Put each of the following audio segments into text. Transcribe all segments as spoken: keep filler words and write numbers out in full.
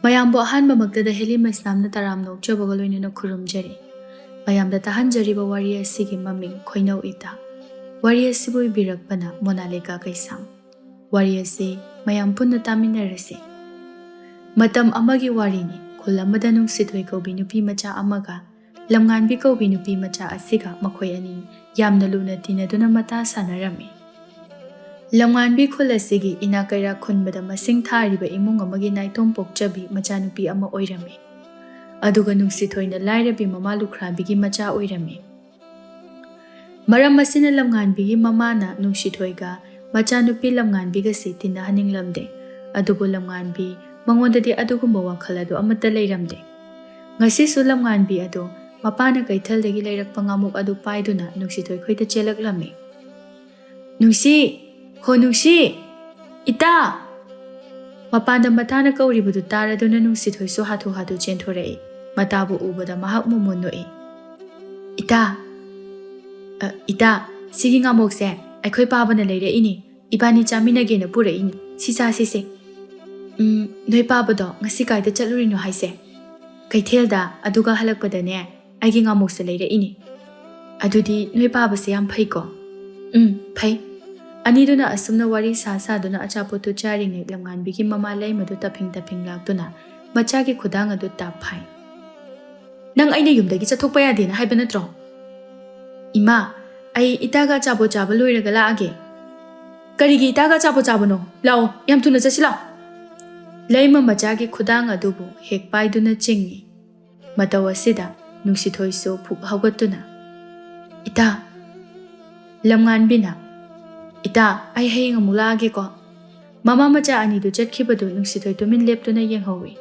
ꯃꯌꯥꯝꯕꯨ ꯑꯍꯥꯟꯕꯃꯛꯇꯗ ꯍꯦꯂꯤꯃ ꯏꯁꯂꯥꯝꯅ ꯇꯔꯥꯝꯅ ꯑꯣꯛꯆꯕꯒ ꯂꯣꯏꯅꯅ ꯈꯨꯔꯨꯝꯖꯔꯤ꯫ ꯃꯌꯥꯝꯗ ꯇꯥꯍꯟꯖꯔꯤꯕ ꯋꯥꯔꯤ ꯑꯁꯤꯒꯤ ꯃꯃꯤꯡ ꯈꯣꯏꯅꯧ ꯏꯇꯥ꯫ ꯋꯥꯔꯤ ꯑꯁꯤꯕꯨ ꯏꯕꯤꯔꯛꯄꯅ ꯃꯣꯅꯥꯂꯤꯀꯥ ꯀꯩꯁꯥꯝ꯫ ꯋꯥꯔꯤ ꯑꯁꯤ ꯃꯌꯥꯝ ꯄꯨꯟꯅ ꯇꯥꯃꯤꯟꯅꯔꯁꯤ꯫ ꯃꯇꯝ ꯑꯃꯒꯤ ꯋꯥꯔꯤꯅꯤ꯫ ꯈꯨꯜ ꯑꯃꯗ ꯅꯨꯡꯁꯤꯊꯣꯏ ꯀꯧꯕꯤ ꯅꯨꯄꯤ ꯃꯆꯥ ꯑꯃꯒ ꯂꯝꯉꯥꯟꯕꯤ ꯀꯧꯕꯤ ꯅꯨꯄꯤ ꯃꯆꯥ ꯑꯁꯤꯒ ꯃꯈꯣꯏ ꯑꯅꯤ ꯌꯥꯝꯅ ꯂꯨꯅ ꯇꯤꯟꯅꯗꯨꯅ ꯃꯇꯥ ꯁꯥꯟꯅꯔꯝꯃꯤ꯫ ꯂꯝꯉꯥꯟꯕꯤ ꯈꯨꯜ ꯑꯁꯤꯒꯤ ꯏꯅꯥꯛ ꯀꯩꯔꯥꯛ ꯈꯨꯟꯕꯗ ꯃꯁꯤꯡ ꯊꯥꯔꯤꯕ ꯏꯃꯨꯡ ꯑꯃꯒꯤ ꯅꯥꯏꯇꯣꯝ ꯄꯣꯛꯆꯕꯤ ꯃꯆꯥꯅꯨꯄꯤ ꯑꯃ ꯑꯣꯏꯔꯝꯃꯤ꯫ ꯑꯗꯨꯒ ꯅꯨꯡꯁꯤꯊꯣꯏꯅ ꯂꯥꯏꯔꯕꯤ ꯃꯃꯥ ꯂꯨꯈ꯭ꯔꯥꯕꯤꯒꯤ ꯃꯆꯥ ꯑꯣꯏꯔꯝꯃꯤ꯫ ꯃꯔꯝ ꯑꯁꯤꯅ ꯂꯝꯉꯥꯟꯕꯤꯒꯤ ꯃꯃꯥꯅ ꯅꯨꯡꯁꯤꯊꯣꯏꯒ ꯃꯆꯥꯅꯨꯄꯤ ꯂꯝꯉꯥꯟꯕꯤꯒꯁꯤ ꯇꯤꯟꯅꯍꯟꯅꯤꯡꯂꯝꯗꯦ꯫ ꯑꯗꯨꯕꯨ ꯂꯝꯉꯥꯟꯕꯤ ꯃꯉꯣꯟꯗꯗꯤ ꯑꯗꯨꯒꯨꯝꯕ ꯋꯥꯈꯜ ꯑꯗꯨ ꯑꯃꯠꯇ ꯂꯩꯔꯝꯗꯦ꯫ ꯉꯁꯤꯁꯨ ꯂꯝꯉꯥꯟꯕꯤ ꯑꯗꯨ ꯃꯄꯥꯅ ꯀꯩꯊꯦꯜꯗꯒꯤ ꯂꯩꯔꯛꯄ ꯉꯥꯃꯨꯛ ꯑꯗꯨ ꯄꯥꯏꯗꯨꯅ ꯅꯨꯡꯁꯤꯊꯣꯏ ꯈꯣꯏꯗ ꯆꯦꯜꯂꯛꯂꯝꯃꯤ꯫ "ꯅꯨꯡꯁꯤ! ꯍꯣ ꯅꯨꯡꯁꯤ! ꯏꯇꯥ!" ꯃꯄꯥꯟꯗ ꯃꯇꯥꯅ ꯀꯧꯔꯤꯕꯗꯨ ꯇꯥꯔꯗꯨꯅ ꯅꯨꯡꯁꯤꯊꯣꯏꯁꯨ ꯍꯥꯊꯨ ꯍꯥꯊꯨ ꯆꯦꯟꯊꯣꯔꯛꯏ꯫ ꯃꯇꯥꯕꯨ ꯎꯕꯗ ꯃꯍꯥꯛ ꯃꯣꯃꯣꯟ ꯅꯣꯛꯏ꯫ "ꯏꯇꯥ! ꯑ, ꯏꯇꯥ, ꯁꯤꯒꯤ ꯉꯥꯃꯣꯛꯁꯦ ꯑꯩꯈꯣꯏ ꯄꯥꯕꯅ ꯂꯩꯔꯛꯏꯅꯤ꯫ ꯏꯕꯥꯅꯤ ꯆꯥꯃꯤꯟꯅꯒꯦꯅ ꯄꯨꯔꯛꯏꯅꯤ꯫ ꯁꯤ ꯆꯥꯁꯤꯁꯦ꯫ ꯎꯝ, ꯅꯣꯏ ꯄꯥꯕꯗꯣ ꯉꯁꯤ ꯀꯥꯏꯗ ꯆꯠꯂꯨꯔꯤꯅꯣ ꯍꯥꯏꯁꯦ?" "ꯀꯩꯊꯦꯜꯗ, ꯑꯗꯨꯒ ꯍꯜꯂꯛꯄꯗꯅꯦ ꯑꯩꯒꯤ ꯉꯥꯃꯣꯛꯁꯦ ꯂꯩꯔꯛꯏꯅꯤ꯫ ꯑꯗꯨꯗꯤ ꯅꯣꯏ ꯄꯥꯕꯁꯦ ꯌꯥꯝ ꯐꯩꯀꯣ?" "ꯎꯝ, ꯐꯩ꯫" ꯑꯅꯤꯗꯨꯅ ꯑꯁꯨꯝꯅ ꯋꯥꯔꯤ ꯁꯥ ꯁꯥꯗꯨꯅ ꯑꯆꯥꯄꯣꯠꯇꯨ ꯆꯥꯔꯤꯉꯩ ꯂꯝꯉꯥꯟꯕꯤꯒꯤ ꯃꯃꯥ ꯂꯩꯃꯗꯨ ꯇꯞꯐꯤꯡ ꯇꯞꯐꯤꯡ ꯂꯥꯛꯇꯨꯅ ꯃꯆꯥꯒꯤ ꯈꯨꯗꯥꯡ ꯑꯗꯨ ꯇꯥꯞ ꯐꯥꯏ꯫ "ꯅꯪ ꯑꯩꯅ ꯌꯨꯝꯗꯒꯤ ꯆꯠꯊꯣꯛꯄ ꯌꯥꯗꯦꯅ ꯍꯥꯏꯕ ꯅꯠꯇ꯭ꯔꯣ?" "ꯏꯃꯥ, ꯑꯩ ꯏꯇꯥꯒ ꯑꯆꯥꯄꯣꯠ ꯆꯥꯕ ꯂꯣꯏꯔꯒ ꯂꯥꯛꯑꯒꯦ꯫" "ꯀꯔꯤꯒꯤ ꯏꯇꯥꯒ ꯑꯆꯥꯄꯣꯠ ꯆꯥꯕꯅꯣ? ꯂꯥꯛꯑꯣ, ꯌꯥꯝ ꯊꯨꯅ ꯆꯠꯁꯤ ꯂꯥꯛꯑꯣ꯫" ꯂꯩꯃ ꯃꯆꯥꯒꯤ ꯈꯨꯗꯥꯡ ꯑꯗꯨꯕꯨ ꯍꯦꯛ ꯄꯥꯏꯗꯨꯅ ꯆꯤꯡꯏ꯫ ꯃꯇꯧ ꯑꯁꯤꯗ ꯅꯨꯡꯁꯤꯊꯣꯏꯁꯨ ꯐꯨꯛ ꯍꯧꯒꯠꯇꯨꯅ, "ꯏꯇꯥ!" ꯂꯝꯉꯥꯟꯕꯤꯅ, "ꯏꯇꯥ, ꯑꯩ ꯍꯌꯦꯡ ꯑꯃꯨꯛ ꯂꯥꯛꯑꯒꯦꯀꯣ꯫" ꯃꯃꯥ ꯃꯆꯥ ꯑꯅꯤꯗꯨ ꯆꯠꯈꯤꯕꯗꯨ ꯅꯨꯡꯁꯤꯊꯣꯏ ꯇꯨꯃꯤꯟ ꯂꯦꯞꯇꯨꯅ ꯌꯦꯡꯍꯧꯏ꯫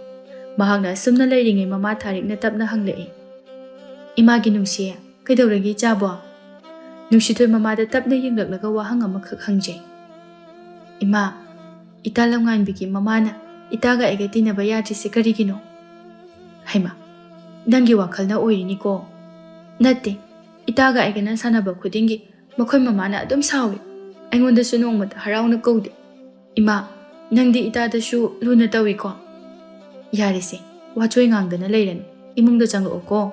ꯃꯍꯥꯛꯅ ꯑꯁꯨꯝꯅ ꯂꯩꯔꯤꯉꯩ ꯃꯃꯥ ꯊꯥꯔꯤꯛꯅ ꯇꯞꯅ ꯍꯪꯂꯛꯏ, "ꯏꯃꯥꯒꯤ ꯅꯨꯡꯁꯤ, ꯀꯩꯗꯧꯔꯒꯦ ꯏꯆꯥꯕꯣ?" ꯅꯨꯡꯁꯤꯊꯣꯏ ꯃꯃꯥꯗ ꯇꯞꯅ ꯌꯦꯡꯂꯛꯂꯒ ꯋꯥꯍꯪ ꯑꯃꯈꯛ ꯍꯪꯖꯩ꯫ "ꯏꯃꯥ, ꯏꯇꯥ ꯂꯝꯉꯥꯟꯕꯤꯒꯤ ꯃꯃꯥꯅ ꯏꯇꯥꯒ ꯑꯩꯒ ꯇꯤꯟꯅꯕ ꯌꯥꯗ꯭ꯔꯤꯁꯦ ꯀꯔꯤꯒꯤꯅꯣ?" "ꯍꯩꯃꯥ, ꯅꯪꯒꯤ ꯋꯥꯈꯜꯅ ꯑꯣꯏꯔꯤꯅꯤꯀꯣ꯫" "ꯅꯠꯇꯦ, ꯏꯇꯥꯒ ꯑꯩꯒꯅ ꯁꯥꯟꯅꯕ ꯈꯨꯗꯤꯡꯒꯤ ꯃꯈꯣꯏ ꯃꯃꯥꯅ ꯑꯗꯨꯝ ꯁꯥꯎꯏ꯫ ꯑꯩꯉꯣꯟꯗꯁꯨ ꯅꯣꯡꯃꯇ ꯍꯔꯥꯎꯅ ꯀꯧꯗꯦ꯫ ꯏꯃꯥ, ꯅꯪꯗꯤ ꯏꯇꯥꯗꯁꯨ ꯂꯨꯅ ꯇꯧꯏꯀꯣ?" "ꯌꯥꯔꯦꯁꯦ, ꯋꯥꯆꯣꯏ ꯉꯥꯡꯗꯅ ꯂꯩꯔꯅꯨ, ꯏꯃꯨꯡꯗ ꯆꯪꯂꯛꯑꯣꯀꯣ"꯫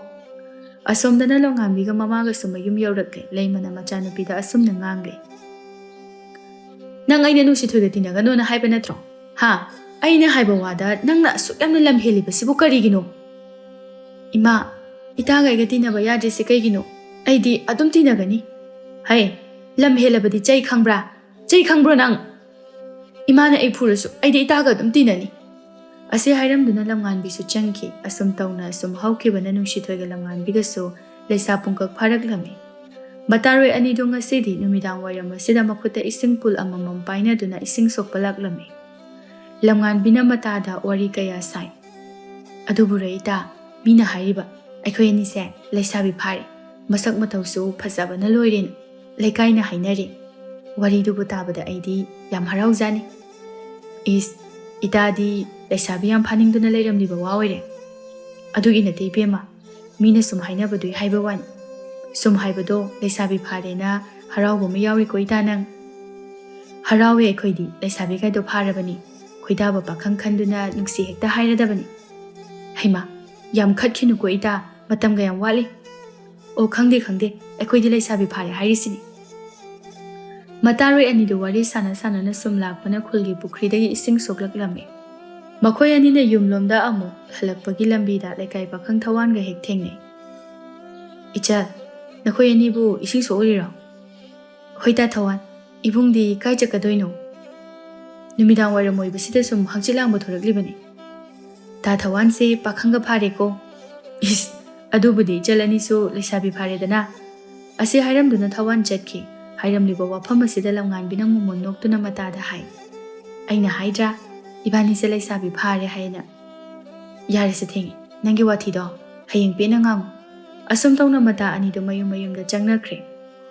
ꯑꯁꯣꯝꯗꯅ ꯂꯝꯉꯥꯟꯕꯤꯒ ꯃꯃꯥꯒꯁꯨ ꯃꯌꯨꯝ ꯌꯧꯔꯛꯂꯦ꯫ ꯂꯩꯃꯅ ꯃꯆꯥꯅꯨꯄꯤꯗ ꯑꯁꯨꯝꯅ ꯉꯥꯡꯂꯦ: "ꯅꯪ ꯑꯩꯅ ꯅꯨꯡꯁꯤꯊꯣꯏꯒ ꯇꯤꯟꯅꯒꯅꯣꯅ ꯍꯥꯏꯕ ꯅꯠꯇ꯭ꯔꯣ? ꯍꯥ? ꯑꯩꯅ ꯍꯥꯏꯕ ꯋꯥꯗ ꯅꯪꯅ ꯑꯁꯨꯛ ꯌꯥꯝꯅ ꯂꯝ ꯍꯦꯜꯂꯤꯕꯁꯤꯕꯨ ꯀꯔꯤꯒꯤꯅꯣ?" "ꯏꯃꯥ, ꯏꯇꯥꯒ ꯑꯩꯒ ꯇꯤꯟꯅꯕ ꯌꯥꯗ꯭ꯔꯤꯁꯦ ꯀꯩꯒꯤꯅꯣ? ꯑꯩꯗꯤ ꯑꯗꯨꯝ ꯇꯤꯟꯅꯒꯅꯤ"꯫ "ꯍꯩ, ꯂꯝ ꯍꯦꯜꯂꯕꯗꯤ ꯆꯩ ꯈꯪꯕ꯭ꯔꯥ? ꯆꯩ ꯈꯪꯕ꯭ꯔꯣ ꯅꯪ? ꯏꯃꯥꯅ ꯑꯩ ꯐꯨꯔꯁꯨ ꯑꯩꯗꯤ ꯏꯇꯥꯒ ꯑꯗꯨꯝ ꯇꯤꯟꯅꯅꯤ"꯫ ꯑꯁꯤ ꯍꯥꯏꯔꯝꯗꯨꯅ ꯂꯝꯉꯥꯟꯕꯤꯁꯨ ꯆꯪꯈꯤ꯫ ꯑꯁꯨꯝ ꯇꯧꯅ ꯑꯁꯨꯝ ꯍꯧꯈꯤꯕꯅ ꯅꯨꯡꯁꯤꯊꯣꯏꯒ ꯂꯝꯉꯥꯟꯕꯤꯒꯁꯨ ꯂꯩꯁꯥ ꯄꯨꯡꯀꯛ ꯐꯥꯔꯛꯂꯝꯃꯤ꯫ ꯃꯇꯥꯔꯣꯏ ꯑꯅꯤꯗꯨ ꯉꯁꯤꯗꯤ ꯅꯨꯃꯤꯗꯥꯡ ꯋꯥꯏꯔꯝ ꯑꯁꯤꯗ ꯃꯈꯨꯠꯇ ꯏꯁꯤꯡ ꯄꯨꯜ ꯑꯃꯃꯝ ꯄꯥꯏꯅꯗꯨꯅ ꯏꯁꯤꯡ ꯁꯣꯛꯄ ꯂꯥꯛꯂꯝꯃꯤ꯫ ꯂꯝꯉꯥꯟꯕꯤꯅ ꯃꯇꯥꯗ ꯋꯥꯔꯤ ꯀꯌꯥ ꯁꯥꯏ꯫ "ꯑꯗꯨꯕꯨꯔꯣ ꯏꯇꯥ, ꯃꯤꯅ ꯍꯥꯏꯔꯤꯕ ꯑꯩꯈꯣꯏ ꯑꯅꯤꯁꯦ ꯂꯩꯁꯥꯕꯤ ꯐꯥꯔꯦ, ꯃꯁꯛ ꯃꯇꯧꯁꯨ ꯐꯖꯕꯅ ꯂꯣꯏꯔꯦꯅ ꯂꯩꯀꯥꯏꯅ ꯍꯥꯏꯅꯔꯦ꯫ ꯋꯥꯔꯤꯗꯨꯕꯨ ꯇꯥꯕꯗ ꯑꯩꯗꯤ ꯌꯥꯝ ꯍꯔꯥꯎꯖꯥꯅꯤ"꯫ "ꯏꯁ, ꯏꯇꯥꯗꯤ ꯂꯩꯁꯥꯕꯤ ꯌꯥꯝ ꯐꯥꯅꯤꯡꯗꯨꯅ ꯂꯩꯔꯝꯂꯤꯕ ꯋꯥ ꯑꯣꯏꯔꯦ"꯫ "ꯑꯗꯨꯒꯤ ꯅꯠꯇꯦ ꯏꯕꯦꯝꯃ, ꯃꯤꯅ ꯁꯨꯝ ꯍꯥꯏꯅꯕꯗꯨꯒꯤ ꯍꯥꯏꯕ ꯋꯥꯅꯤ꯫ ꯁꯨꯝ ꯍꯥꯏꯕꯗꯣ ꯂꯩꯁꯥꯕꯤ ꯐꯥꯔꯦꯅ ꯍꯔꯥꯎꯕ ꯑꯃ ꯌꯥꯎꯔꯤꯀꯣ ꯏꯇꯥ ꯅꯪ"꯫ "ꯍꯔꯥꯎꯋꯦ ꯑꯩꯈꯣꯏꯗꯤ, ꯂꯩꯁꯥꯕꯤ ꯀꯥꯏꯗꯣ ꯐꯥꯔꯕꯅꯤ꯫ ꯈꯣꯏꯗꯥꯕ ꯄꯥꯈꯪ ꯈꯟꯗꯨꯅ ꯅꯨꯡꯁꯤ ꯍꯦꯛꯇ ꯍꯥꯏꯔꯗꯕꯅꯤ"꯫ "ꯍꯩꯃꯥ, ꯌꯥꯝ ꯈꯠꯈꯤꯅꯨꯀꯣ ꯏꯇꯥ, ꯃꯇꯝꯒ ꯌꯥꯝ ꯋꯥꯠꯂꯤ"꯫ "ꯑꯣ, ꯈꯪꯗꯦ ꯈꯪꯗꯦ, ꯑꯩꯈꯣꯏꯗꯤ ꯂꯩꯁꯥꯕꯤ ꯐꯥꯔꯦ ꯍꯥꯏꯔꯤꯁꯤꯅꯤ"꯫ ꯃꯇꯥꯔꯣꯏ ꯑꯅꯤꯗꯨ ꯋꯥꯔꯤ ꯁꯥꯟꯅ ꯁꯥꯟꯅꯅ ꯁꯨꯝ ꯂꯥꯛꯄꯅ ꯈꯨꯜꯒꯤ ꯄꯨꯈ꯭ꯔꯤꯗꯒꯤ ꯏꯁꯤꯡ ꯁꯣꯛꯂꯛꯂꯝꯃꯤ꯫ ꯃꯈꯣꯏ ꯑꯅꯤꯅ ꯌꯨꯝꯂꯣꯝꯗ ꯑꯃꯨꯛ ꯍꯜꯂꯛꯄꯒꯤ ꯂꯝꯕꯤꯗ ꯂꯩꯀꯥꯏ ꯄꯥꯈꯪ ꯊꯋꯥꯟꯒ ꯍꯦꯛ ꯊꯦꯡꯅꯩ꯫ "ꯏꯆꯜ, ꯅꯈꯣꯏ ꯑꯅꯤꯕꯨ ꯏꯁꯤꯡ ꯁꯣꯛꯎꯔꯤꯔꯣ?" "ꯍꯣꯏ ꯇꯥ ꯊꯋꯥꯟ, ꯏꯕꯨꯡꯗꯤ ꯀꯥꯏ ꯆꯠꯀꯗꯣꯏꯅꯣ?" "ꯅꯨꯃꯤꯗꯥꯡ ꯋꯥꯏꯔꯝ ꯑꯣꯏꯕꯁꯤꯗ ꯁꯨꯝ ꯍꯪꯆꯤꯠ ꯂꯥꯡꯕ ꯊꯣꯔꯛꯂꯤꯕꯅꯤ"꯫ "ꯇꯥ ꯊꯋꯥꯟꯁꯦ ꯄꯥꯈꯪꯒ ꯐꯥꯔꯦꯀꯣ"꯫ "ꯏꯁ, ꯑꯗꯨꯕꯨꯗꯤ ꯏꯆꯜ ꯑꯅꯤꯁꯨ ꯂꯩꯁꯥꯕꯤ ꯐꯥꯔꯦꯗꯅ"꯫ ꯑꯁꯤ ꯍꯥꯏꯔꯝꯗꯨꯅ ꯊꯋꯥꯟ ꯆꯠꯈꯤ꯫ ꯍꯥꯏꯔꯝꯂꯤꯕ ꯋꯥꯐꯝ ꯑꯁꯤꯗ ꯂꯝꯉꯥꯟꯕꯤꯅ ꯃꯣꯃꯣꯟ ꯅꯣꯛꯇꯨꯅ ꯃꯇꯥꯗ ꯍꯥꯏ, "ꯑꯩꯅ ꯍꯥꯏꯗ꯭ꯔꯥ, ꯏꯕꯥꯅꯤꯁꯦ ꯂꯩꯁꯥꯕꯤ ꯐꯥꯔꯦ ꯍꯥꯏꯅ"꯫ "ꯌꯥꯔꯦꯁꯦ, ꯊꯦꯡꯉꯦ, ꯅꯪꯒꯤ ꯋꯥꯊꯤꯗꯣ ꯍꯌꯦꯡ ꯄꯦꯟꯅ ꯉꯥꯡꯉꯨ"꯫ ꯑꯁꯨꯝ ꯇꯧꯅ ꯃꯇꯥ ꯑꯅꯤꯗꯨ ꯃꯌꯨꯝ ꯃꯌꯨꯝꯗ ꯆꯪꯅꯈ꯭ꯔꯦ꯫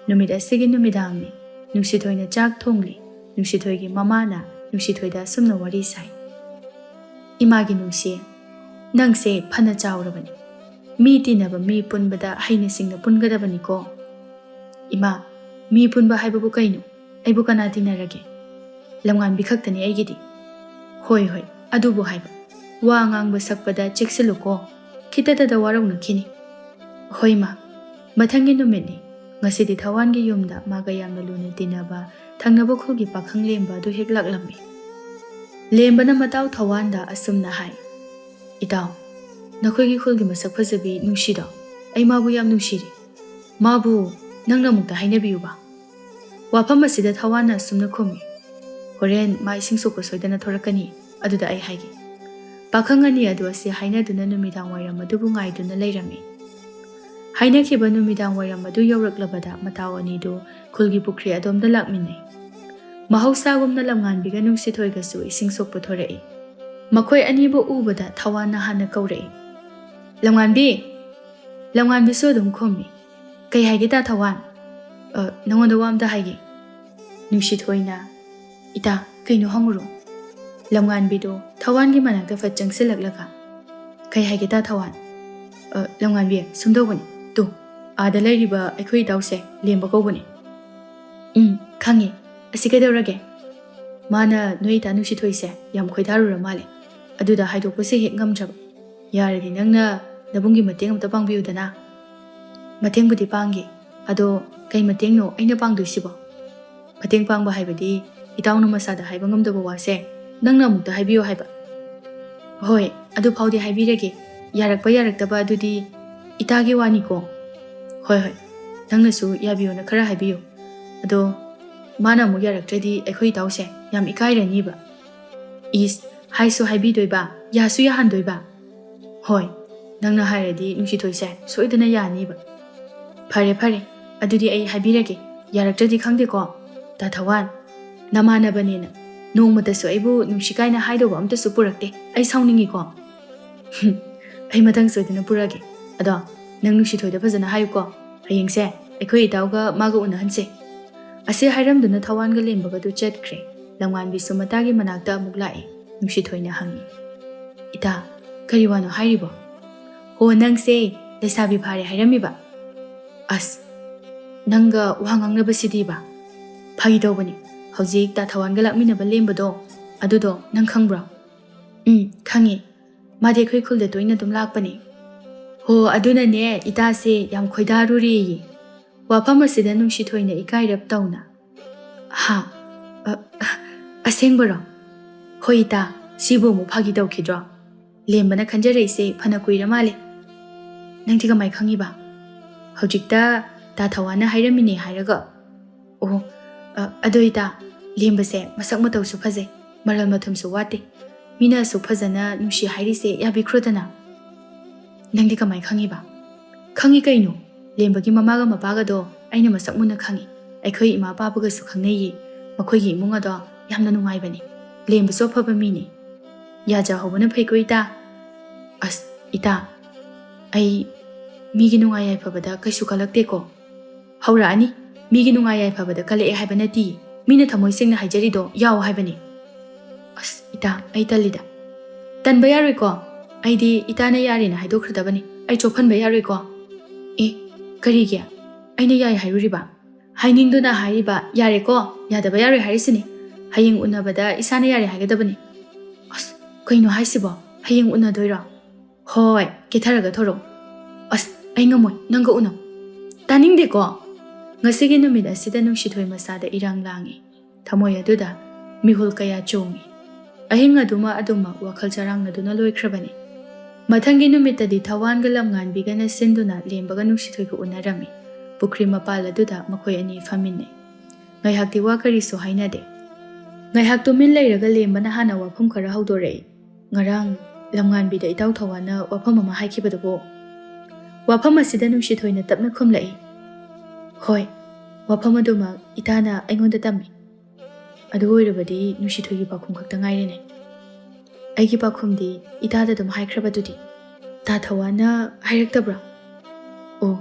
ꯅꯨꯃꯤꯠ ꯑꯁꯤꯒꯤ ꯅꯨꯃꯤꯗꯥꯡꯅꯤ꯫ ꯅꯨꯡꯁꯤꯊꯣꯏꯅ ꯆꯥꯛ ꯊꯣꯡꯂꯤ꯫ ꯅꯨꯡꯁꯤꯊꯣꯏꯒꯤ ꯃꯃꯥꯅ ꯅꯨꯡꯁꯤꯊꯣꯏꯗ ꯑꯁꯨꯝꯅ ꯋꯥꯔꯤ ꯁꯥꯏ: "ꯏꯃꯥꯒꯤ ꯅꯨꯡꯁꯤ, ꯅꯪꯁꯦ ꯐꯅ ꯆꯥꯎꯔꯕꯅꯤ꯫ ꯃꯤ ꯇꯤꯟꯅꯕ, ꯃꯤ ꯄꯨꯟꯕꯗ ꯍꯩꯅ ꯁꯤꯡꯅ ꯄꯨꯟꯒꯗꯕꯅꯤꯀꯣ"꯫ "ꯏꯃꯥ, ꯃꯤ ꯄꯨꯟꯕ ꯍꯥꯏꯕꯕꯨ ꯀꯩꯅꯣ? ꯑꯩꯕꯨ ꯀꯅꯥ ꯇꯤꯟꯅꯔꯒꯦ? ꯂꯝꯉꯥꯟꯕꯤ ꯈꯛꯇꯅꯤ ꯑꯩꯒꯤꯗꯤ"꯫ "ꯍꯣꯏ, ꯍꯣꯏ, ꯑꯗꯨꯕꯨ ꯍꯥꯏꯕ"꯫ ꯋꯥ ꯉꯥꯡꯕ ꯁꯛꯄꯗ ꯆꯦꯛꯁꯤꯜꯂꯨꯀꯣ, ꯈꯤꯇꯗꯗ ꯋꯥꯔꯧꯅꯈꯤꯅꯤ꯫ ꯍꯣꯏ ꯃꯥ, ꯃꯊꯪꯒꯤ ꯅꯨꯃꯤꯠꯅꯤ꯫ ꯉꯁꯤꯗꯤ ꯊꯋꯥꯟꯒꯤ ꯌꯨꯝꯗ ꯃꯥꯒ ꯌꯥꯝꯅ ꯂꯨꯅ ꯇꯤꯟꯅꯕ ꯊꯪꯅꯕ ꯈꯨꯜꯒꯤ ꯄꯥꯈꯪ ꯂꯦꯝꯕ ꯑꯗꯨ ꯍꯦꯛ ꯂꯥꯛꯂꯝꯃꯤ꯫ ꯂꯦꯝꯕꯅ ꯃꯇꯥꯎ ꯊꯋꯥꯟꯗ ꯑꯁꯨꯝꯅ ꯍꯥꯏ, "ꯏꯇꯥꯎ, ꯅꯈꯣꯏꯒꯤ ꯈꯨꯜꯒꯤ ꯃꯁꯛ ꯐꯖꯕꯤ ꯅꯨꯡꯁꯤꯗꯣ, ꯑꯩ ꯃꯥꯕꯨ ꯌꯥꯝ ꯅꯨꯡꯁꯤꯔꯤ꯫ ꯃꯥꯕꯨ ꯅꯪꯅ ꯑꯃꯨꯛꯇ ꯍꯥꯏꯅꯕꯤꯌꯨꯕ꯫" ꯋꯥꯐꯝ ꯑꯁꯤꯗ ꯊꯋꯥꯟꯅ ꯑꯁꯨꯝꯅ ꯈꯨꯝꯃꯤ, "ꯍꯣꯔꯦꯟ ꯃꯥ ꯏꯁꯤꯡ ꯁꯣꯛꯄ ꯁꯣꯏꯗꯅ ꯊꯣꯔꯛꯀꯅꯤ, ꯑꯗꯨꯗ ꯑꯩ ꯍꯥꯏꯒꯦ꯫" ꯄꯥꯈꯪ ꯑꯅꯤ ꯑꯗꯨ ꯑꯁꯤ ꯍꯥꯏꯅꯗꯨꯅ ꯅꯨꯃꯤꯗꯥꯡ ꯋꯥꯏꯔꯝ ꯑꯗꯨꯕꯨ ꯉꯥꯏꯗꯨꯅ ꯂꯩꯔꯝꯃꯤ꯫ ꯍꯥꯏꯅꯈꯤꯕ ꯅꯨꯃꯤꯗꯥꯡ ꯋꯥꯏꯔꯝ ꯑꯗꯨ ꯌꯧꯔꯛꯂꯕꯗ ꯃꯇꯥꯎ ꯑꯅꯤꯗꯨ ꯈꯨꯜꯒꯤ ꯄꯨꯈ꯭ꯔꯤ ꯑꯗꯣꯝꯗ ꯂꯥꯛꯃꯤꯟꯅꯩ꯫ ꯃꯍꯧꯁꯥꯒꯨꯝꯅ ꯂꯝꯉꯥꯟꯕꯤꯒ ꯅꯨꯡꯁꯤꯊꯣꯏꯒꯁꯨ ꯏꯁꯤꯡ ꯁꯣꯛꯄ ꯊꯣꯔꯛꯏ꯫ ꯃꯈꯣꯏ ꯑꯅꯤꯕꯨ ꯎꯕꯗ ꯊꯋꯥꯟꯅ ꯍꯥꯟꯅ ꯀꯧꯔꯛꯏ, "ꯂꯝꯉꯥꯟꯕꯤ!" ꯂꯝꯉꯥꯟꯕꯤꯁꯨ ꯑꯗꯨꯝ ꯈꯨꯝꯃꯤ꯫ "ꯀꯩ ꯍꯥꯏꯒꯦ ꯇꯥ ꯊꯋꯥꯟ?" "ꯑ, ꯅꯉꯣꯟꯗ ꯋꯥ ꯑꯝꯇ ꯍꯥꯏꯒꯦ꯫" ꯅꯨꯡꯁꯤꯊꯣꯏꯅ, "ꯏꯇꯥ, ꯀꯩꯅꯣ ꯍꯪꯉꯨꯔꯣ꯫" ꯂꯝꯉꯥꯟꯕꯤꯗꯣ ꯊꯋꯥꯟꯒꯤ ꯃꯅꯥꯛꯇ ꯐꯠ ꯆꯪꯁꯤꯜꯂꯛꯂꯒ, "ꯀꯩ ꯍꯥꯏꯒꯦ ꯇꯥ ꯊꯋꯥꯟ?" "ꯑ, ꯂꯝꯉꯥꯟꯕꯤ, ꯁꯨꯝ ꯇꯧꯕꯅꯤ꯫ ꯇꯨ, ꯑꯥꯗ ꯂꯩꯔꯤꯕ ꯑꯩꯈꯣꯏ ꯏꯇꯥꯎꯁꯦ ꯂꯦꯝꯕ ꯀꯧꯕꯅꯤ꯫" "ꯎꯝ, ꯈꯪꯉꯦ꯫ ꯑꯁꯤ ꯀꯩꯗꯧꯔꯒꯦ?" "ꯃꯥꯅ ꯅꯣꯏ ꯏꯇꯥ ꯅꯨꯡꯁꯤꯊꯣꯏꯁꯦ ꯌꯥꯝ ꯈꯣꯏꯗꯥꯔꯨꯔ ꯃꯥꯜꯂꯦ꯫ ꯑꯗꯨꯗ ꯍꯥꯏꯗꯣꯛꯄꯁꯦ ꯍꯦꯛ ꯉꯝꯗ꯭ꯔꯕ꯫ ꯌꯥꯔꯗꯤ ꯅꯪꯅ ꯅꯕꯨꯡꯒꯤ ꯃꯇꯦꯡ ꯑꯝꯇ ꯄꯥꯡꯕꯤꯌꯨꯗꯅ꯫" "ꯃꯇꯦꯡꯕꯨꯗꯤ ꯄꯥꯡꯒꯦ꯫ ꯑꯗꯣ ꯀꯩ ꯃꯇꯦꯡꯅꯣ ꯑꯩꯅ ꯄꯥꯡꯗꯣꯏꯁꯤꯕꯣ?" "ꯃꯇꯦꯡ ꯄꯥꯡꯕ ꯍꯥꯏꯕꯗꯤ ꯏꯇꯥꯎꯅ ꯃꯁꯥꯗ ꯍꯥꯏꯕ ꯉꯝꯗꯕ ꯋꯥꯁꯦ ꯅꯪꯅ ꯑꯃꯨꯛꯇ ꯍꯥꯏꯕꯤꯌꯨ ꯍꯥꯏꯕ꯫" "ꯍꯣꯏ, ꯑꯗꯨ ꯐꯥꯎꯗꯤ ꯍꯥꯏꯕꯤꯔꯒꯦ꯫ ꯌꯥꯔꯛꯄ ꯌꯥꯔꯛꯇꯕ ꯑꯗꯨꯗꯤ ꯏꯇꯥꯒꯤ ꯋꯥꯅꯤꯀꯣ꯫" "ꯍꯣꯏ, ꯍꯣꯏ, ꯅꯪꯅꯁꯨ ꯌꯥꯕꯤꯌꯣꯅ ꯈꯔ ꯍꯥꯏꯕꯤꯌꯨ꯫ ꯑꯗꯣ ꯃꯥꯅ ꯑꯃꯨꯛ ꯌꯥꯔꯛꯇ꯭ꯔꯗꯤ ꯑꯩꯈꯣꯏ ꯏꯇꯥꯎꯁꯦ ꯌꯥꯝ ꯏꯀꯥꯏꯔꯅꯤꯕ꯫" "ꯏꯁ, ꯍꯥꯏꯁꯨ ꯍꯥꯏꯕꯤꯗꯣꯏꯕ, ꯌꯥꯁꯨ ꯌꯥꯍꯟꯗꯣꯏꯕ꯫" "ꯍꯣꯏ, ꯅꯪꯅ ꯍꯥꯏꯔꯗꯤ ꯅꯨꯡꯁꯤꯊꯣꯏꯁꯦ ꯁꯣꯏꯗꯅ ꯌꯥꯅꯤꯕ꯫" "ꯐꯔꯦ, ꯐꯔꯦ, ꯑꯗꯨꯗꯤ ꯑꯩ ꯍꯥꯏꯕꯤꯔꯒꯦ꯫ ꯌꯥꯔꯛꯇ꯭ꯔꯗꯤ ꯈꯪꯗꯦꯀꯣ꯫ ꯇꯥ ꯊꯋꯥꯟ, ꯅꯃꯥꯟꯅꯕꯅꯦꯅ ꯅꯣꯡꯃꯇꯁꯨ ꯑꯩꯕꯨ ꯅꯨꯡꯁꯤ ꯀꯥꯏꯅ ꯍꯥꯏꯗꯧꯕ ꯑꯝꯇꯁꯨ ꯄꯨꯔꯛꯇꯦ꯫ ꯑꯩ ꯁꯥꯎꯅꯤꯡꯉꯤꯀꯣ꯫" "ꯍꯨꯝ, ꯑꯩ ꯃꯊꯪ ꯁꯣꯏꯗꯅ ꯄꯨꯔꯛꯑꯒꯦ꯫ ꯑꯗꯣ ꯅꯪ ꯅꯨꯡꯁꯤꯊꯣꯏꯗ ꯐꯖꯅ ꯍꯥꯏꯌꯨꯀꯣ꯫ ꯍꯌꯦꯡꯁꯦ ꯑꯩꯈꯣꯏ ꯏꯇꯥꯎꯒ ꯃꯥꯒ ꯎꯅꯍꯟꯁꯦ꯫" ꯑꯁꯤ ꯍꯥꯏꯔꯝꯗꯨꯅ ꯊꯋꯥꯟꯒ ꯂꯦꯝꯕꯒꯗꯨ ꯆꯠꯈ꯭ꯔꯦ꯫ ꯂꯝꯉꯥꯟꯕꯤꯁꯨ ꯃꯇꯥꯒꯤ ꯃꯅꯥꯛꯇ ꯑꯃꯨꯛ ꯂꯥꯛꯑꯦ꯫ ꯅꯨꯡꯁꯤꯊꯣꯏꯅ ꯍꯪꯉꯤ, "ꯏꯇꯥ, ꯀꯔꯤ ꯋꯥꯅꯣ ꯍꯥꯏꯔꯤꯕꯣ?" "ꯍꯣ, ꯅꯪꯁꯦ ꯂꯩꯁꯥꯕꯤ ꯐꯥꯔꯦ ꯍꯥꯏꯔꯝꯃꯤꯕ?" "ꯑꯁ, ꯅꯪꯒ ꯋꯥ ꯉꯥꯡꯅꯕꯁꯤꯗꯤꯕ?" "ꯐꯥꯒꯤ ꯇꯧꯕꯅꯤ꯫ ꯍꯧꯖꯤꯛ ꯇꯥ ꯊꯋꯥꯟꯒ ꯂꯥꯛꯃꯤꯟꯅꯕ ꯂꯦꯝꯕꯗꯣ, ꯑꯗꯨꯗꯣ ꯅꯪ ꯈꯪꯕ꯭ꯔꯣ?" "ꯎꯝ, ꯈꯪꯉꯤ꯫ ꯃꯥꯗꯤ ꯑꯩꯈꯣꯏ ꯈꯨꯜꯗ ꯇꯣꯏꯅ ꯑꯗꯨꯝ ꯂꯥꯛꯄꯅꯦ꯫ ꯍꯣ, ꯑꯗꯨꯅꯅꯦ ꯏꯇꯥꯁꯦ ꯌꯥꯝ ꯈꯣꯏꯗꯥꯔꯨꯔꯦꯌꯦ꯫ ꯋꯥꯐꯝ ꯑꯁꯤꯗ ꯅꯨꯡꯁꯤꯊꯣꯏꯅ ꯏꯀꯥꯏꯔꯞ ꯇꯧꯅ, "ꯍꯥ? ꯑ, ꯑ, ꯑꯁꯦꯡꯕꯔꯣ? ꯍꯣꯏ ꯏꯇꯥ, ꯁꯤꯕꯨ ꯑꯃꯨꯛ ꯐꯥꯒꯤ ꯇꯧꯈꯤꯗ꯭ꯔꯣ? ꯂꯦꯝꯕꯅ ꯈꯟꯖꯔꯛꯏꯁꯦ ꯐꯅ ꯀꯨꯏꯔ ꯃꯥꯜꯂꯦ꯫ ꯅꯪꯗꯤ ꯀꯃꯥꯏ ꯈꯪꯉꯤꯕ? ꯍꯧꯖꯤꯛꯇ ꯇꯥ ꯊꯋꯥꯟꯅ ꯍꯥꯏꯔꯝꯃꯤꯅꯦ ꯍꯥꯏꯔꯒ?" "ꯑꯣ, ꯑ, ꯑꯗꯣ ꯏꯇꯥ, ꯂꯦꯝꯕꯁꯦ ꯃꯁꯛ ꯃꯇꯧꯁꯨ ꯐꯖꯩ, ꯃꯔꯜ ꯃꯊꯨꯝꯁꯨ ꯋꯥꯠꯇꯦ꯫ ꯃꯤꯅ ꯑꯁꯨꯛ ꯐꯖꯅ ꯅꯨꯡꯁꯤ ꯍꯥꯏꯔꯤꯁꯦ ꯌꯥꯕꯤꯈ꯭ꯔꯣꯗꯅ꯫" "ꯅꯪꯗꯤ ꯀꯃꯥꯏ ꯈꯪꯉꯤꯕ?" "ꯈꯪꯉꯤ ꯀꯩꯅꯣ, ꯂꯦꯝꯕꯒꯤ ꯃꯃꯥꯒ ꯃꯄꯥꯒꯗꯣ ꯑꯩꯅ ꯃꯁꯛ ꯃꯨꯟꯅ ꯈꯪꯉꯤ꯫ ꯑꯩꯈꯣꯏ ꯏꯃꯥ ꯄꯥꯕꯒꯁꯨ ꯈꯪꯅꯩꯌꯦ꯫ ꯃꯈꯣꯏꯒꯤ ꯏꯃꯨꯡ ꯑꯗꯣ ꯌꯥꯝꯅ ꯅꯨꯡꯉꯥꯏꯕꯅꯤ꯫ ꯂꯦꯝꯕꯁꯨ ꯑꯐꯕ ꯃꯤꯅꯤ꯫ ꯌꯥꯖꯍꯧꯕꯅ ꯐꯩꯀꯣ ꯏꯇꯥ꯫" "ꯑꯁ, ꯏꯇꯥ, ꯑꯩ ꯃꯤꯒꯤ ꯅꯨꯡꯉꯥꯏ ꯌꯥꯏꯐꯕꯗ ꯀꯩꯁꯨ ꯀꯜꯂꯛꯇꯦꯀꯣ꯫" "ꯍꯧꯔꯛꯑꯅꯤ꯫ ꯃꯤꯒꯤ ꯅꯨꯡꯉꯥꯏ ꯌꯥꯏꯐꯕꯗ ꯀꯜꯂꯛꯑꯦ ꯍꯥꯏꯕ ꯅꯠꯇꯤꯌꯦ꯫ ꯃꯤꯅ ꯊꯃꯣꯏ ꯁꯦꯡꯅ ꯍꯥꯏꯖꯔꯤꯗꯣ ꯌꯥꯎ ꯍꯥꯏꯕꯅꯤ꯫" "ꯑꯁ, ꯏꯇꯥ, ꯑꯩ ꯇꯜꯂꯤꯗ꯫" "ꯇꯟꯕ ꯌꯥꯔꯣꯏꯀꯣ꯫ ꯑꯩꯗꯤ ꯏꯇꯥꯅ ꯌꯥꯔꯦꯅ ꯍꯥꯏꯗꯣꯛꯈ꯭ꯔꯗꯕꯅꯤ꯫ ꯑꯩ ꯆꯣꯞꯍꯟꯕ ꯌꯥꯔꯣꯏꯀꯣ꯫" "ꯑꯦ, ꯀꯔꯤꯒꯤ? ꯑꯩꯅ ꯌꯥꯏ ꯍꯥꯏꯔꯨꯔꯤꯕ?" "ꯍꯥꯏꯅꯤꯡꯗꯨꯅ ꯍꯥꯏꯔꯤꯕ꯫ ꯌꯥꯔꯦꯀꯣ, ꯌꯥꯗꯕ ꯌꯥꯔꯣꯏ ꯍꯥꯏꯔꯤꯁꯤꯅꯤ꯫ ꯍꯌꯦꯡ ꯎꯅꯕꯗ ꯏꯁꯥꯅ ꯌꯥꯔꯦ ꯍꯥꯏꯒꯗꯕꯅꯤ꯫" "ꯑꯁ, ꯀꯩꯅꯣ ꯍꯥꯏꯁꯤꯕꯣ? ꯍꯌꯦꯡ ꯎꯅꯗꯣꯏꯔꯣ?" "ꯍꯣꯏ, ꯀꯦꯊꯔꯒ ꯊꯣꯔꯛꯑꯣ꯫" "ꯑꯁ, ꯑꯩ ꯉꯝꯃꯣꯏ, ꯅꯪꯒ ꯎꯅꯧ꯫" "ꯇꯥꯅꯤꯡꯗꯦꯀꯣ꯫" ꯉꯁꯤꯒꯤ ꯅꯨꯃꯤꯠ ꯑꯁꯤꯗ ꯅꯨꯡꯁꯤꯊꯣꯏ ꯃꯁꯥꯗ ꯏꯔꯥꯡ ꯂꯥꯡꯏ꯫ ꯊꯃꯣꯏ ꯑꯗꯨꯗ ꯃꯤꯍꯨꯜ ꯀꯌꯥ ꯆꯣꯡꯏ꯫ ꯑꯍꯤꯡ ꯑꯗꯨꯃ ꯑꯗꯨꯃꯛ ꯋꯥꯈꯜ ꯆꯔꯥꯡꯅꯗꯨꯅ ꯂꯣꯏꯈ꯭ꯔꯕꯅꯤ꯫ ꯃꯊꯪꯒꯤ ꯅꯨꯃꯤꯠꯇꯗꯤ ꯊꯋꯥꯟꯒ ꯂꯝꯉꯥꯟꯕꯤꯒꯅ ꯁꯤꯟꯗꯨꯅ ꯂꯦꯝꯕꯒ ꯅꯨꯡꯁꯤꯊꯣꯏꯒ ꯎꯅꯔꯝꯃꯤ꯫ ꯄꯨꯈ꯭ꯔꯤ ꯃꯄꯥꯜ ꯑꯗꯨꯗ ꯃꯈꯣꯏ ꯑꯅꯤ ꯐꯝꯃꯤꯟꯅꯩ꯫ ꯉꯥꯏꯍꯥꯛꯇꯤ ꯋꯥ ꯀꯔꯤꯁꯨ ꯍꯥꯏꯅꯗꯦ꯫ ꯉꯥꯏꯍꯥꯛ ꯇꯨꯃꯤꯟ ꯂꯩꯔꯒ ꯂꯦꯝꯕꯅ ꯍꯥꯟꯅ ꯋꯥꯐꯝ ꯈꯔ ꯍꯧꯗꯣꯔꯛꯏ꯫ "ꯉꯔꯥꯡ ꯂꯝꯉꯥꯟꯕꯤꯗ ꯏꯇꯥꯎ ꯊꯋꯥꯟꯅ ꯋꯥꯐꯝ ꯑꯃ ꯍꯥꯏꯈꯤꯕꯗꯨꯕꯨ?" ꯋꯥꯐꯝ ꯑꯁꯤꯗ ꯅꯨꯡꯁꯤꯊꯣꯏꯅ ꯇꯞꯅ ꯈꯨꯝꯂꯛꯏ꯫ "ꯍꯣꯏ, ꯋꯥꯐꯝ ꯑꯗꯨꯃꯛ ꯏꯇꯥꯅ ꯑꯩꯉꯣꯟꯗ ꯇꯝꯃꯤ꯫ ꯑꯗꯨ ꯑꯣꯏꯔꯕꯗꯤ ꯅꯨꯡꯁꯤꯊꯣꯏꯒꯤ ꯄꯥꯎꯈꯨꯝ ꯈꯛꯇ ꯉꯥꯏꯔꯦꯅꯦ꯫" "ꯑꯩꯒꯤ ꯄꯥꯎꯈꯨꯝꯗꯤ ꯏꯇꯥꯗ ꯑꯗꯨꯝ ꯍꯥꯏꯈ꯭ꯔꯕꯗꯨꯗꯤ꯫ ꯇꯥ ꯊꯋꯥꯟꯅ ꯍꯥꯏꯔꯛꯇꯕ꯭ꯔꯥ?" "ꯑꯣ,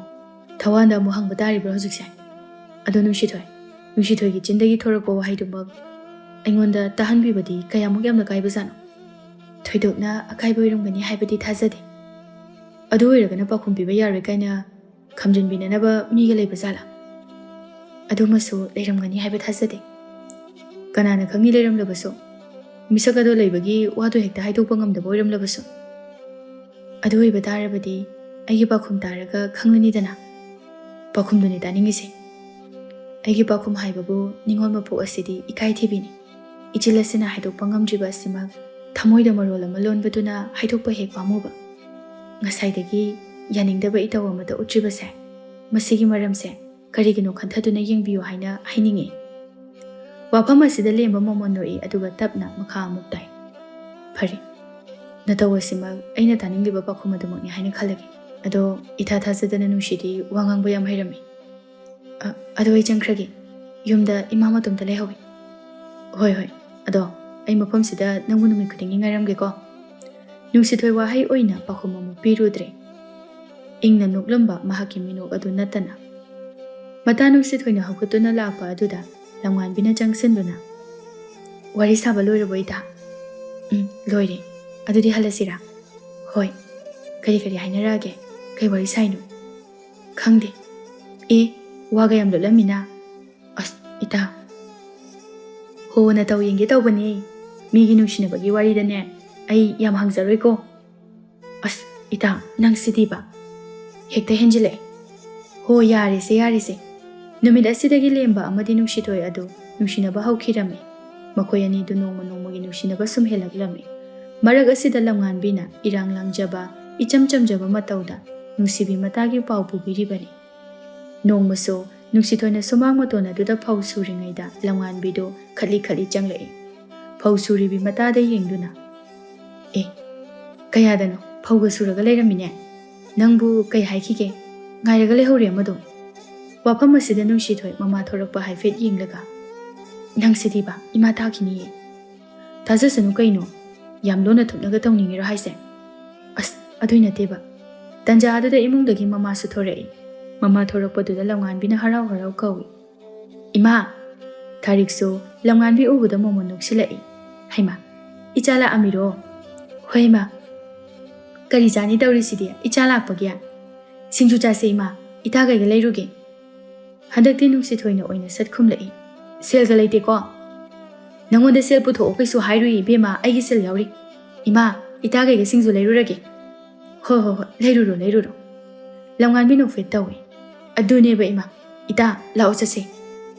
ꯊꯋꯥꯟꯗ ꯑꯃꯨꯛ ꯍꯪꯕ ꯇꯥꯔꯤꯕ꯭ꯔꯣ ꯍꯧꯖꯤꯛꯁꯦ? ꯑꯗꯣ ꯅꯨꯡꯁꯤꯊꯣꯏ, ꯅꯨꯡꯁꯤꯊꯣꯏꯒꯤ ꯆꯤꯟꯗꯒꯤ ꯊꯣꯔꯛꯄ ꯋꯥꯍꯩꯗꯨꯃꯛ ꯑꯩꯉꯣꯟꯗ ꯇꯥꯍꯟꯕꯤꯕꯗꯤ ꯀꯌꯥꯃꯨꯛ ꯌꯥꯝꯅ ꯀꯥꯏꯕꯖꯥꯠꯅꯣ? ꯊꯣꯏꯗꯣꯛꯅ ꯑꯀꯥꯏꯕ ꯑꯣꯏꯔꯝꯒꯅꯤ ꯍꯥꯏꯕꯗꯤ ꯊꯥꯖꯗꯦ꯫ ꯑꯗꯨ ꯑꯣꯏꯔꯒꯅ ꯄꯥꯎꯈꯨꯝ ꯄꯤꯕ ꯌꯥꯔꯣꯏ ꯀꯥꯏꯅ ꯈꯝꯖꯤꯟꯕꯤꯅꯅꯕ ꯃꯤꯒ ꯂꯩꯕ ꯖꯥꯠꯂꯥ? ꯑꯗꯨꯃꯁꯨ ꯂꯩꯔꯝꯒꯅꯤ ꯍꯥꯏꯕ ꯊꯥꯖꯗꯦ꯫ ꯀꯅꯥꯅ ꯈꯪꯉꯤ ꯂꯩꯔꯝꯂꯕꯁꯨ? ꯃꯤꯁꯛ ꯑꯗꯣ ꯂꯩꯕꯒꯤ ꯋꯥꯗꯣ ꯍꯦꯛꯇ ꯍꯥꯏꯗꯣꯛꯄ ꯉꯝꯗꯕ ꯑꯣꯏꯔꯝꯂꯕꯁꯨ?" ꯑꯗꯨ ꯑꯣꯏꯕ ꯇꯥꯔꯕꯗꯤ ꯑꯩꯒꯤ ꯄꯥꯎꯈꯨꯝ ꯇꯥꯔꯒ ꯈꯪꯂꯅꯤꯗꯅ꯫ ꯄꯥꯎꯈꯨꯝꯗꯨꯅꯤ ꯇꯥꯅꯤꯡꯉꯤꯁꯦ꯫ ꯑꯩꯒꯤ ꯄꯥꯎꯈꯨꯝ ꯍꯥꯏꯕꯕꯨ ꯅꯤꯡꯉꯣꯜ ꯃꯄꯣꯛ ꯑꯁꯤꯗꯤ ꯏꯀꯥꯏ ꯊꯤꯕꯤꯅꯤ꯫ ꯏꯆꯤꯜ ꯑꯁꯤꯅ ꯍꯥꯏꯗꯣꯛꯄ ꯉꯝꯗ꯭ꯔꯤꯕ ꯑꯁꯤꯃꯛ ꯊꯃꯣꯏꯗ ꯃꯔꯣꯜ ꯑꯃ ꯂꯣꯟꯕꯗꯨꯅ ꯍꯥꯏꯗꯣꯛꯄ ꯍꯦꯛ ꯄꯥꯝꯃꯨꯕ꯫ ꯉꯁꯥꯏꯗꯒꯤ ꯌꯥꯅꯤꯡꯗꯕ ꯏꯇꯧ ꯑꯃꯇ ꯎꯠꯇ꯭ꯔꯤꯕꯁꯦ, ꯃꯁꯤꯒꯤ ꯃꯔꯝꯁꯦ ꯀꯔꯤꯒꯤꯅꯣ ꯈꯟꯊꯗꯨꯅ ꯌꯦꯡꯕꯤꯌꯨ ꯍꯥꯏꯅ ꯍꯥꯏꯅꯤꯡꯏ꯫ ꯋꯥꯐꯝ ꯑꯁꯤꯗ ꯂꯦꯝꯕ ꯃꯃꯣꯟ ꯅꯣꯛꯏ, ꯑꯗꯨꯒ ꯇꯞꯅ ꯃꯈꯥ ꯑꯃꯨꯛ ꯇꯥꯏ꯫ ꯐꯔꯦ, ꯅꯇꯧ ꯑꯁꯤꯃꯛ ꯑꯩꯅ ꯇꯥꯅꯤꯡꯂꯤꯕ ꯄꯥꯎꯈꯨꯝ ꯑꯗꯨꯃꯛꯅꯤ ꯍꯥꯏꯅ ꯈꯜꯂꯒꯦ꯫ ꯑꯗꯣ ꯏꯊꯥ ꯊꯥꯖꯗꯅ ꯅꯨꯡꯁꯤꯗꯤ ꯋꯥ ꯉꯥꯡꯕ ꯌꯥꯝ ꯍꯩꯔꯝꯃꯤ꯫ ꯑ, ꯑꯗꯣ ꯑꯩ ꯆꯪꯈ꯭ꯔꯒꯦ꯫ ꯌꯨꯝꯗ ꯏꯃꯥ ꯃꯇꯣꯝꯇ ꯂꯩꯍꯧꯏ꯫ ꯍꯣꯏ, ꯍꯣꯏ꯫ ꯑꯗꯣ ꯑꯩ ꯃꯐꯝꯁꯤꯗ ꯅꯪꯕꯨ ꯅꯨꯃꯤꯠ ꯈꯨꯗꯤꯡꯒꯤ ꯉꯥꯏꯔꯝꯒꯦꯀꯣ꯫ ꯅꯨꯡꯁꯤꯊꯣꯏ ꯋꯥꯍꯩ ꯑꯣꯏꯅ ꯄꯥꯎꯈꯨꯝ ꯑꯃꯨꯛ ꯄꯤꯔꯨꯗ꯭ꯔꯦ꯫ ꯏꯪꯅ ꯅꯣꯛꯂꯝꯕ ꯃꯍꯥꯛꯀꯤ ꯃꯤꯅꯣꯛ ꯑꯗꯨ ꯅꯠꯇꯅ꯫ ꯃꯇꯥ ꯅꯨꯡꯁꯤꯊꯣꯏꯅ ꯍꯧꯒꯠꯇꯨꯅ ꯂꯥꯛꯄ ꯑꯗꯨꯗ ꯂꯝꯉꯥꯟꯕꯤꯅ ꯆꯪꯁꯤꯟꯗꯨꯅ, "ꯋꯥꯔꯤ ꯁꯥꯕ ꯂꯣꯏꯔꯕꯣ ꯏꯇꯥ?" "ꯎꯝ, ꯂꯣꯏꯔꯦ꯫ ꯑꯗꯨꯗꯤ ꯍꯜꯂꯁꯤꯔꯥ?" "ꯍꯣꯏ꯫ ꯀꯔꯤ ꯀꯔꯤ ꯍꯥꯏꯅꯔꯛꯑꯒꯦ? ꯀꯩ ꯋꯥꯔꯤ ꯁꯥꯏꯅꯣ?" "ꯈꯪꯗꯦ꯫ ꯑꯦ, ꯋꯥꯒ ꯌꯥꯝ ꯂꯣꯠꯂꯝꯃꯤꯅ꯫ ꯑꯁ, ꯏꯇꯥ꯫ ꯍꯣ, ꯅꯇꯧ ꯌꯦꯡꯒꯦ ꯇꯧꯕꯅꯦ꯫ ꯃꯤꯒꯤ ꯅꯨꯡꯁꯤꯅꯕꯒꯤ ꯋꯥꯔꯤꯗꯅꯦ ꯑꯩ ꯌꯥꯝ ꯍꯪꯖꯔꯣꯏꯀꯣ꯫ ꯑꯁ, ꯏꯇꯥ, ꯅꯪꯁꯤꯗꯤꯕ꯫ ꯍꯦꯛꯇ ꯍꯦꯟꯖꯤꯜꯂꯛꯑꯦ꯫ ꯍꯣ, ꯌꯥꯔꯦꯁꯦ, ꯌꯥꯔꯦꯁꯦ꯫" ꯅꯨꯃꯤꯠ ꯑꯁꯤꯗꯒꯤ ꯂꯦꯝꯕ ꯑꯃꯗꯤ ꯅꯨꯡꯁꯤꯊꯣꯏ ꯑꯗꯨ ꯅꯨꯡꯁꯤꯅꯕ ꯍꯧꯈꯤꯔꯝꯃꯤ꯫ ꯃꯈꯣꯏ ꯑꯅꯤꯗꯨ ꯅꯣꯡꯃ ꯅꯣꯡꯃꯒꯤ ꯅꯨꯡꯁꯤꯅꯕ ꯁꯨꯝ ꯍꯦꯜꯂꯛꯂꯝꯃꯤ꯫ ꯃꯔꯛ ꯑꯁꯤꯗ ꯂꯝꯉꯥꯟꯕꯤꯅ ꯏꯔꯥꯡ ꯂꯥꯡꯖꯕ, ꯏꯆꯝ ꯆꯝꯖꯕ ꯃꯇꯧꯗ ꯅꯨꯡꯁꯤꯕꯤ ꯃꯇꯥꯒꯤ ꯄꯥꯎ ꯄꯨꯕꯤꯔꯤꯕꯅꯤ꯫ ꯅꯣꯡꯃꯁꯨ ꯅꯨꯡꯁꯤꯊꯣꯏꯅ ꯁꯨꯃꯥꯡ ꯃꯇꯣꯟ ꯑꯗꯨꯗ ꯐꯧ ꯁꯨꯔꯤꯉꯩꯗ ꯂꯝꯉꯥꯟꯕꯤꯗꯨ ꯈꯠꯂꯤ ꯈꯠꯂꯤ ꯆꯪꯂꯛꯏ꯫ ꯐꯧ ꯁꯨꯔꯤꯕꯤ ꯃꯇꯥꯗ ꯌꯦꯡꯗꯨꯅ, "ꯑꯦ, ꯀꯌꯥꯗꯅꯣ? ꯐꯧꯒ ꯁꯨꯔꯒ ꯂꯩꯔꯝꯃꯤꯅꯦ꯫ ꯅꯪꯕꯨ ꯀꯩ ꯍꯥꯏꯈꯤꯒꯦ? ꯉꯥꯏꯔꯒ ꯂꯩꯍꯧꯔꯦ ꯑꯃꯗꯣ꯫" ꯋꯥꯐꯝ ꯑꯁꯤꯗ ꯅꯨꯡꯁꯤꯊꯣꯏ ꯃꯃꯥ ꯊꯣꯔꯛꯄ ꯍꯥꯏꯐꯦꯠ ꯌꯦꯡꯂꯒ, "ꯅꯪꯁꯤꯗꯤꯕ, ꯏꯃꯥ ꯇꯥꯈꯤꯅꯤꯌꯦ꯫" "ꯊꯥꯖꯁꯅꯨ ꯀꯩꯅꯣ? ꯌꯥꯝ ꯂꯣꯟꯅ ꯊꯨꯞꯅꯒ ꯇꯧꯅꯤꯡꯉꯤꯔꯣ ꯍꯥꯏꯁꯦ?" "ꯑꯁ, ꯑꯗꯨꯏ ꯅꯠꯇꯦꯕ꯫ ꯇꯟꯖꯥ ꯑꯗꯨꯗ ꯏꯃꯨꯡꯗꯒꯤ ꯃꯃꯥꯁꯨ ꯊꯣꯔꯛꯏ꯫ ꯃꯃꯥ ꯊꯣꯔꯛꯄꯗꯨꯗ ꯂꯝꯉꯥꯟꯕꯤꯅ ꯍꯔꯥꯎ ꯍꯔꯥꯎ ꯀꯧꯏ, 'ꯏꯃꯥ!'" ꯊꯥꯔꯤꯛꯁꯨ ꯂꯝꯉꯥꯟꯕꯤ ꯎꯕꯗ ꯃꯃꯣꯟ ꯅꯣꯛꯁꯤꯜꯂꯛꯏ꯫ "ꯍꯩꯃꯥ, ꯏꯆꯥ ꯂꯥꯛꯑꯝꯃꯤꯔꯣ? ꯍꯣꯏ ꯏꯃꯥ꯫ ꯀꯔꯤ ꯆꯥꯅꯤ ꯇꯧꯔꯤꯁꯤꯗꯤ, ꯏꯆꯥ ꯂꯥꯛꯄꯒꯤ? ꯁꯤꯡꯖꯨ ꯆꯥꯁꯦ ꯏꯃꯥ, ꯏꯇꯥ ꯀꯩꯒ ꯂꯩꯔꯨꯒꯦ?" ꯍꯟꯗꯛꯇꯤ ꯅꯨꯡꯁꯤꯊꯣꯏꯅ ꯑꯣꯏꯅ ꯁꯠ ꯈꯨꯝꯂꯛꯏ꯫ "ꯁꯦꯜꯒ ꯂꯩꯇꯦꯀꯣ?" "ꯅꯪꯉꯣꯟꯗ ꯁꯦꯜ ꯄꯨꯊꯣꯛꯑꯣ ꯀꯩꯁꯨ ꯍꯥꯏꯔꯨꯏ ꯏꯕꯦꯝꯃ, ꯑꯩꯒꯤ ꯁꯦꯜ ꯌꯥꯎꯔꯤ꯫ ꯏꯃꯥ, ꯏꯇꯥ ꯀꯩꯒ ꯁꯤꯡꯖꯨ ꯂꯩꯔꯨꯔꯒꯦ?" "ꯍꯣꯏ, ꯍꯣꯏ, ꯍꯣꯏ, ꯂꯩꯔꯨꯔꯣ, ꯂꯩꯔꯨꯔꯣ"꯫ ꯂꯝꯉꯥꯟꯕꯤ ꯅꯣꯛꯐꯦꯠ ꯇꯧꯏ꯫ "ꯑꯗꯨꯅꯦꯕ ꯏꯃꯥ꯫ ꯏꯇꯥ, ꯂꯥꯛꯑꯣ ꯆꯠꯁꯦ꯫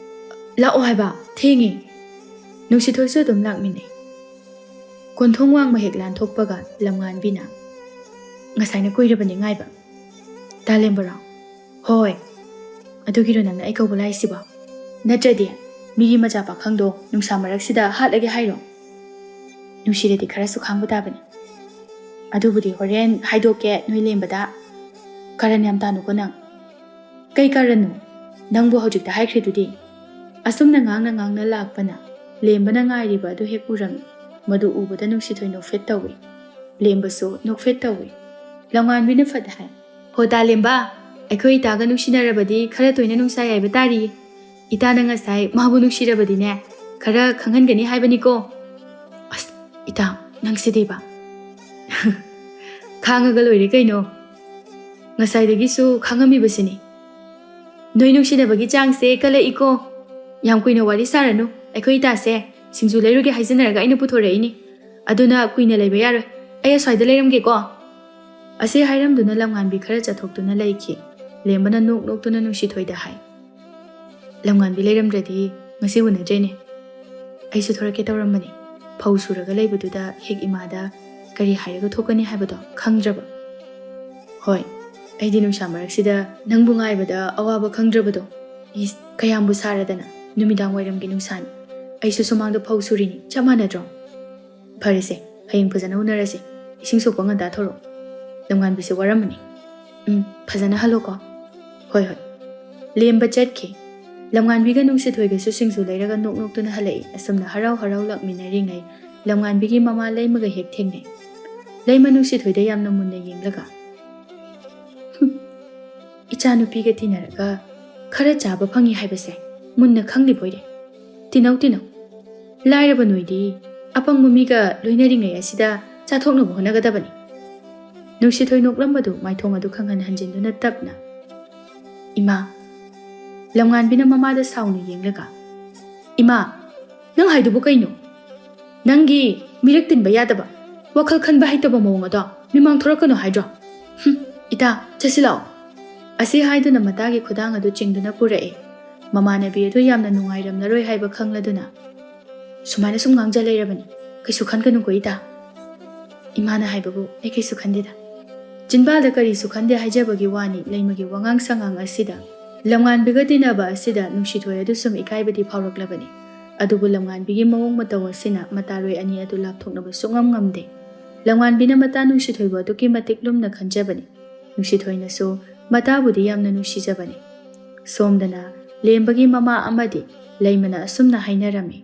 ꯂꯥꯛꯑꯣ ꯍꯥꯏꯕ, ꯊꯦꯡꯉꯦ"꯫ ꯅꯨꯡꯁꯤꯊꯣꯏꯁꯨ ꯑꯗꯨꯝ ꯂꯥꯛꯃꯤꯟꯅꯩ꯫ ꯀꯣꯟꯊꯣꯡ ꯋꯥꯡꯃ ꯍꯦꯛ ꯂꯥꯟꯊꯣꯛꯄꯒ ꯂꯝꯉꯥꯟꯕꯤꯅ, "ꯉꯁꯥꯏꯅ ꯀꯨꯏꯔꯕꯅꯤ ꯉꯥꯏꯕ꯫ ꯇꯥꯂꯦꯝꯕꯔꯣ?" "ꯍꯣꯏ"꯫ "ꯑꯗꯨꯒꯤꯔꯣ ꯅꯪꯅ ꯑꯩ ꯀꯧꯕ ꯂꯥꯛꯏꯁꯤꯕꯣ? ꯅꯠꯇ꯭ꯔꯗꯤ ꯃꯤꯒꯤ ꯃꯆꯥ ꯄꯥꯈꯪꯗꯣ ꯅꯨꯡꯁꯥ ꯃꯔꯛꯁꯤꯗ ꯍꯥꯠꯂꯒꯦ ꯍꯥꯏꯔꯣ? ꯅꯨꯡꯁꯤꯔꯗꯤ ꯈꯔꯁꯨ ꯈꯥꯡꯕ ꯇꯥꯕꯅꯤ꯫ ꯑꯗꯨꯕꯨꯗꯤ ꯍꯣꯔꯦꯟ ꯍꯥꯏꯗꯣꯛꯀꯦ ꯅꯣꯏ ꯂꯦꯝꯕꯗ꯫ ꯀꯔꯟ ꯌꯥꯝ ꯇꯥꯅꯨꯀꯣ ꯅꯪ"꯫ "ꯀꯩ ꯀꯔꯟꯅꯣ? ꯅꯪꯕꯨ ꯍꯧꯖꯤꯛꯇ ꯍꯥꯏꯈ꯭ꯔꯤꯗꯨꯗꯤ"꯫ ꯑꯁꯨꯝꯅ ꯉꯥꯡꯅ ꯉꯥꯡꯅ ꯂꯥꯛꯄꯅ ꯂꯦꯝꯕꯅ ꯉꯥꯏꯔꯤꯕ ꯑꯗꯨ ꯍꯦꯛ ꯎꯔꯝꯃꯤ꯫ ꯃꯗꯨ ꯎꯕꯗ ꯅꯨꯡꯁꯤꯊꯣꯏ ꯅꯣꯛꯐꯦꯠ ꯇꯧꯏ꯫ ꯂꯦꯝꯕꯁꯨ ꯅꯣꯛꯐꯦꯠ ꯇꯧꯏ꯫ ꯂꯝꯉꯥꯟꯕꯤꯅ ꯐꯠ ꯍꯥꯏ, "ꯍꯣ ꯇꯥꯂꯦꯝꯕ, ꯑꯩꯈꯣꯏ ꯏꯇꯥꯒ ꯅꯨꯡꯁꯤꯅꯔꯕꯗꯤ ꯈꯔ ꯇꯣꯏꯅ ꯅꯨꯡꯁꯥ ꯌꯥꯏꯕ ꯇꯥꯔꯤ꯫ ꯏꯇꯥꯅ ꯉꯁꯥꯏ ꯃꯥꯕꯨ ꯅꯨꯡꯁꯤꯔꯕꯗꯤꯅꯦ, ꯈꯔ ꯈꯪꯍꯟꯒꯅꯤ ꯍꯥꯏꯕꯅꯤꯀꯣ"꯫ "ꯑꯁ, ꯏꯇꯥ, ꯅꯪꯁꯤꯗꯤꯕ"꯫ "ꯈꯥꯡꯉꯒ ꯂꯣꯏꯔꯦ ꯀꯩꯅꯣ꯫ ꯉꯁꯥꯏꯗꯒꯤꯁꯨ ꯈꯥꯡꯉꯝꯃꯤꯕꯁꯤꯅꯤ꯫ ꯅꯣꯏ ꯅꯨꯡꯁꯤꯅꯕꯒꯤ ꯆꯥꯡꯁꯦ ꯀꯜꯂꯛꯏꯀꯣ꯫ ꯌꯥꯝ ꯀꯨꯏꯅ ꯋꯥꯔꯤ ꯁꯥꯔꯅꯨ, ꯑꯩꯈꯣꯏ ꯏꯇꯥꯁꯦ ꯁꯤꯡꯖꯨ ꯂꯩꯔꯨꯒꯦ ꯍꯥꯏꯖꯟꯅꯔꯒ ꯑꯩꯅ ꯄꯨꯊꯣꯔꯛꯏꯅꯤ꯫ ꯑꯗꯨꯅ ꯀꯨꯏꯅ ꯂꯩꯕ ꯌꯥꯔꯣꯏ꯫ ꯑꯩ ꯑꯁ꯭ꯋꯥꯏꯗ ꯂꯩꯔꯝꯒꯦꯀꯣ"꯫ ꯑꯁꯤ ꯍꯥꯏꯔꯝꯗꯨꯅ ꯂꯝꯉꯥꯟꯕꯤ ꯈꯔ ꯆꯠꯊꯣꯛꯇꯨꯅ ꯂꯩꯈꯤ꯫ ꯂꯦꯝꯕꯅ ꯅꯣꯛ ꯅꯣꯛꯇꯨꯅ ꯅꯨꯡꯁꯤꯊꯣꯏꯗ ꯍꯥꯏ, "ꯂꯝꯉꯥꯟꯕꯤ ꯂꯩꯔꯝꯗ꯭ꯔꯗꯤ ꯉꯁꯤ ꯎꯅꯗ꯭ꯔꯦꯅꯦ꯫ ꯑꯩꯁꯨ ꯊꯣꯔꯛꯀꯦ ꯇꯧꯔꯝꯕꯅꯤ꯫ ꯐꯧ ꯁꯨꯔꯒ ꯂꯩꯕꯗꯨꯗ ꯍꯦꯛ ꯏꯃꯥꯗ ꯀꯔꯤ ꯍꯥꯏꯔꯒ ꯊꯣꯛꯀꯅꯤ ꯍꯥꯏꯕꯗꯣ ꯈꯪꯗ꯭ꯔꯕ꯫ ꯍꯣꯏ, ꯑꯩꯗꯤ ꯅꯨꯡꯁꯥ ꯃꯔꯛꯁꯤꯗ ꯅꯪꯕꯨ ꯉꯥꯏꯕꯗ ꯑꯋꯥꯕ ꯈꯪꯗ꯭ꯔꯕꯗꯣ꯫ ꯏꯁ, ꯀꯌꯥꯝꯕꯨ ꯁꯥꯔꯗꯅ, ꯅꯨꯃꯤꯗꯥꯡ ꯋꯥꯏꯔꯝꯒꯤ ꯅꯨꯡꯁꯥꯅꯤ꯫ ꯑꯩꯁꯨ ꯁꯨꯃꯥꯡꯗ ꯐꯧ ꯁꯨꯔꯤꯅꯤ, ꯆꯞ ꯃꯥꯟꯅꯗ꯭ꯔꯣ? ꯐꯔꯦꯁꯦ, ꯍꯌꯦꯡ ꯐꯖꯅ ꯎꯅꯔꯁꯦ꯫ ꯏꯁꯤꯡ ꯁꯣꯛꯄ ꯉꯟꯇꯥ ꯊꯣꯔꯛꯑꯣ꯫ ꯂꯝꯉꯥꯟꯕꯤꯁꯦ ꯋꯥꯔꯝꯃꯅꯤ꯫ ꯎꯝ, ꯐꯖꯅ ꯍꯜꯂꯣꯀꯣ꯫ ꯍꯣꯏ, ꯍꯣꯏ"꯫ ꯂꯦꯝꯕ ꯆꯠꯈꯤ꯫ ꯂꯝꯉꯥꯟꯕꯤꯒ ꯅꯨꯡꯁꯤꯊꯣꯏꯒꯁꯨ ꯁꯤꯡꯖꯨ ꯂꯩꯔꯒ ꯅꯣꯛ ꯅꯣꯛꯇꯨꯅ ꯍꯜꯂꯛꯏ꯫ ꯑꯁꯨꯝꯅ ꯍꯔꯥꯎ ꯍꯔꯥꯎ ꯂꯥꯛꯃꯤꯟꯅꯔꯤꯉꯩ ꯂꯝꯉꯥꯟꯕꯤꯒꯤ ꯃꯃꯥ ꯂꯩꯃꯒ ꯍꯦꯛ ꯊꯦꯡꯅꯩ꯫ ꯂꯩꯃ ꯅꯨꯡꯁꯤꯊꯣꯏꯗ ꯌꯥꯝꯅ ꯃꯨꯟꯅ ꯌꯦꯡꯂꯒ, "ꯍꯨꯝ, ꯏꯆꯥꯅꯨꯄꯤꯒ ꯇꯤꯟꯅꯔꯒ ꯈꯔ ꯆꯥꯕ ꯐꯪꯉꯤ ꯍꯥꯏꯕꯁꯦ ꯃꯨꯟꯅ ꯈꯪꯂꯤꯕꯣꯏꯔꯦ꯫ ꯇꯤꯟꯅꯧ, ꯇꯤꯟꯅꯧ꯫ ꯂꯥꯏꯔꯕ ꯅꯣꯏꯗꯤ ꯑꯄꯪꯕ ꯃꯤꯒ ꯂꯣꯏꯅꯔꯤꯉꯩ ꯑꯁꯤꯗ ꯆꯥꯊꯣꯛꯅꯕ ꯍꯣꯠꯅꯒꯗꯕꯅꯤ"꯫ ꯅꯨꯡꯁꯤꯊꯣꯏ ꯅꯣꯛꯂꯝꯕꯗꯨ ꯃꯥꯏꯊꯣꯡ ꯑꯗꯨ ꯈꯪꯍꯟ ꯍꯟꯖꯤꯟꯗꯨꯅ ꯇꯞꯅ, "ꯏꯃꯥ"꯫ ꯂꯝꯉꯥꯟꯕꯤꯅ ꯃꯃꯥꯗ ꯁꯥꯎꯅ ꯌꯦꯡꯂꯒ, "ꯏꯃꯥ, ꯅꯪ ꯍꯥꯏꯗꯨꯕꯨ ꯀꯩꯅꯣ? ꯅꯪꯒꯤ ꯃꯤꯔꯛ ꯇꯤꯟꯕ ꯌꯥꯗꯕ, ꯋꯥꯈꯜ ꯈꯟꯕ ꯍꯩꯇꯕ ꯃꯑꯣꯡ ꯑꯗꯣ ꯃꯤꯃꯥꯡ ꯊꯣꯔꯛꯀꯅꯨ ꯍꯥꯏꯗ꯭ꯔꯣ?" "ꯏꯇꯥ, ꯆꯠꯁꯤ ꯂꯥꯛꯑꯣ," ꯑꯁꯤ ꯍꯥꯏꯗꯨꯅ ꯃꯇꯥꯒꯤ ꯈꯨꯗꯥꯡ ꯑꯗꯨ ꯆꯤꯡꯗꯨꯅ ꯄꯨꯔꯛꯑꯦ꯫ ꯃꯃꯥꯟꯅꯕꯤ ꯑꯗꯨ ꯌꯥꯝꯅ ꯅꯨꯡꯉꯥꯏꯔꯝꯂꯔꯣꯏ ꯍꯥꯏꯕ ꯈꯪꯂꯗꯨꯅ, "ꯁꯨꯃꯥꯏꯅ ꯁꯨꯝ ꯉꯥꯡꯖ ꯂꯩꯔꯕꯅꯤ꯫ ꯀꯩꯁꯨ ꯈꯟꯒꯅꯨꯀꯣ ꯏꯇꯥ꯫ ꯏꯃꯥꯅ ꯍꯥꯏꯕꯕꯨ ꯑꯩ ꯀꯩꯁꯨ ꯈꯟꯗꯦꯗ꯫" ꯆꯤꯟꯕꯥꯜꯗ ꯀꯔꯤꯁꯨ ꯈꯟꯗꯦ ꯍꯥꯏꯖꯕꯒꯤ ꯋꯥꯅꯤ, ꯂꯩꯃꯒꯤ ꯋꯥꯉꯥꯡ ꯁꯉꯥꯡ ꯑꯁꯤꯗ, ꯂꯝꯉꯥꯟꯕꯤꯒ ꯇꯤꯟꯅꯕ ꯑꯁꯤꯗ ꯅꯨꯡꯁꯤꯊꯣꯏ ꯑꯗꯨ ꯁꯨꯝ ꯏꯀꯥꯏꯕꯗꯤ ꯐꯥꯎꯔꯛꯂꯕꯅꯤ꯫ ꯑꯗꯨꯕꯨ ꯂꯝꯉꯥꯟꯕꯤꯒꯤ ꯃꯑꯣꯡ ꯃꯇꯧ ꯑꯁꯤꯅ ꯃꯇꯥꯔꯣꯏ ꯑꯅꯤ ꯑꯗꯨ ꯂꯥꯞꯊꯣꯛꯅꯕ ꯁꯨꯡꯉꯝ ꯉꯝꯗꯦ꯫ ꯂꯝꯉꯥꯟꯕꯤꯅ ꯃꯇꯥ ꯅꯨꯡꯁꯤꯊꯣꯏꯕꯨ ꯑꯗꯨꯛꯀꯤ ꯃꯇꯤꯛ ꯂꯨꯝꯅ ꯈꯟꯖꯕꯅꯤ꯫ ꯅꯨꯡꯁꯤꯊꯣꯏꯅꯁꯨ ꯃꯇꯥꯕꯨꯗꯤ ꯌꯥꯝꯅ ꯅꯨꯡꯁꯤꯖꯕꯅꯤ꯫ ꯁꯣꯝꯗꯅ ꯂꯦꯝꯕꯒꯤ ꯃꯃꯥ ꯑꯃꯗꯤ ꯂꯩꯃꯅ ꯑꯁꯨꯝꯅ ꯍꯥꯏꯅꯔꯝꯃꯤ꯫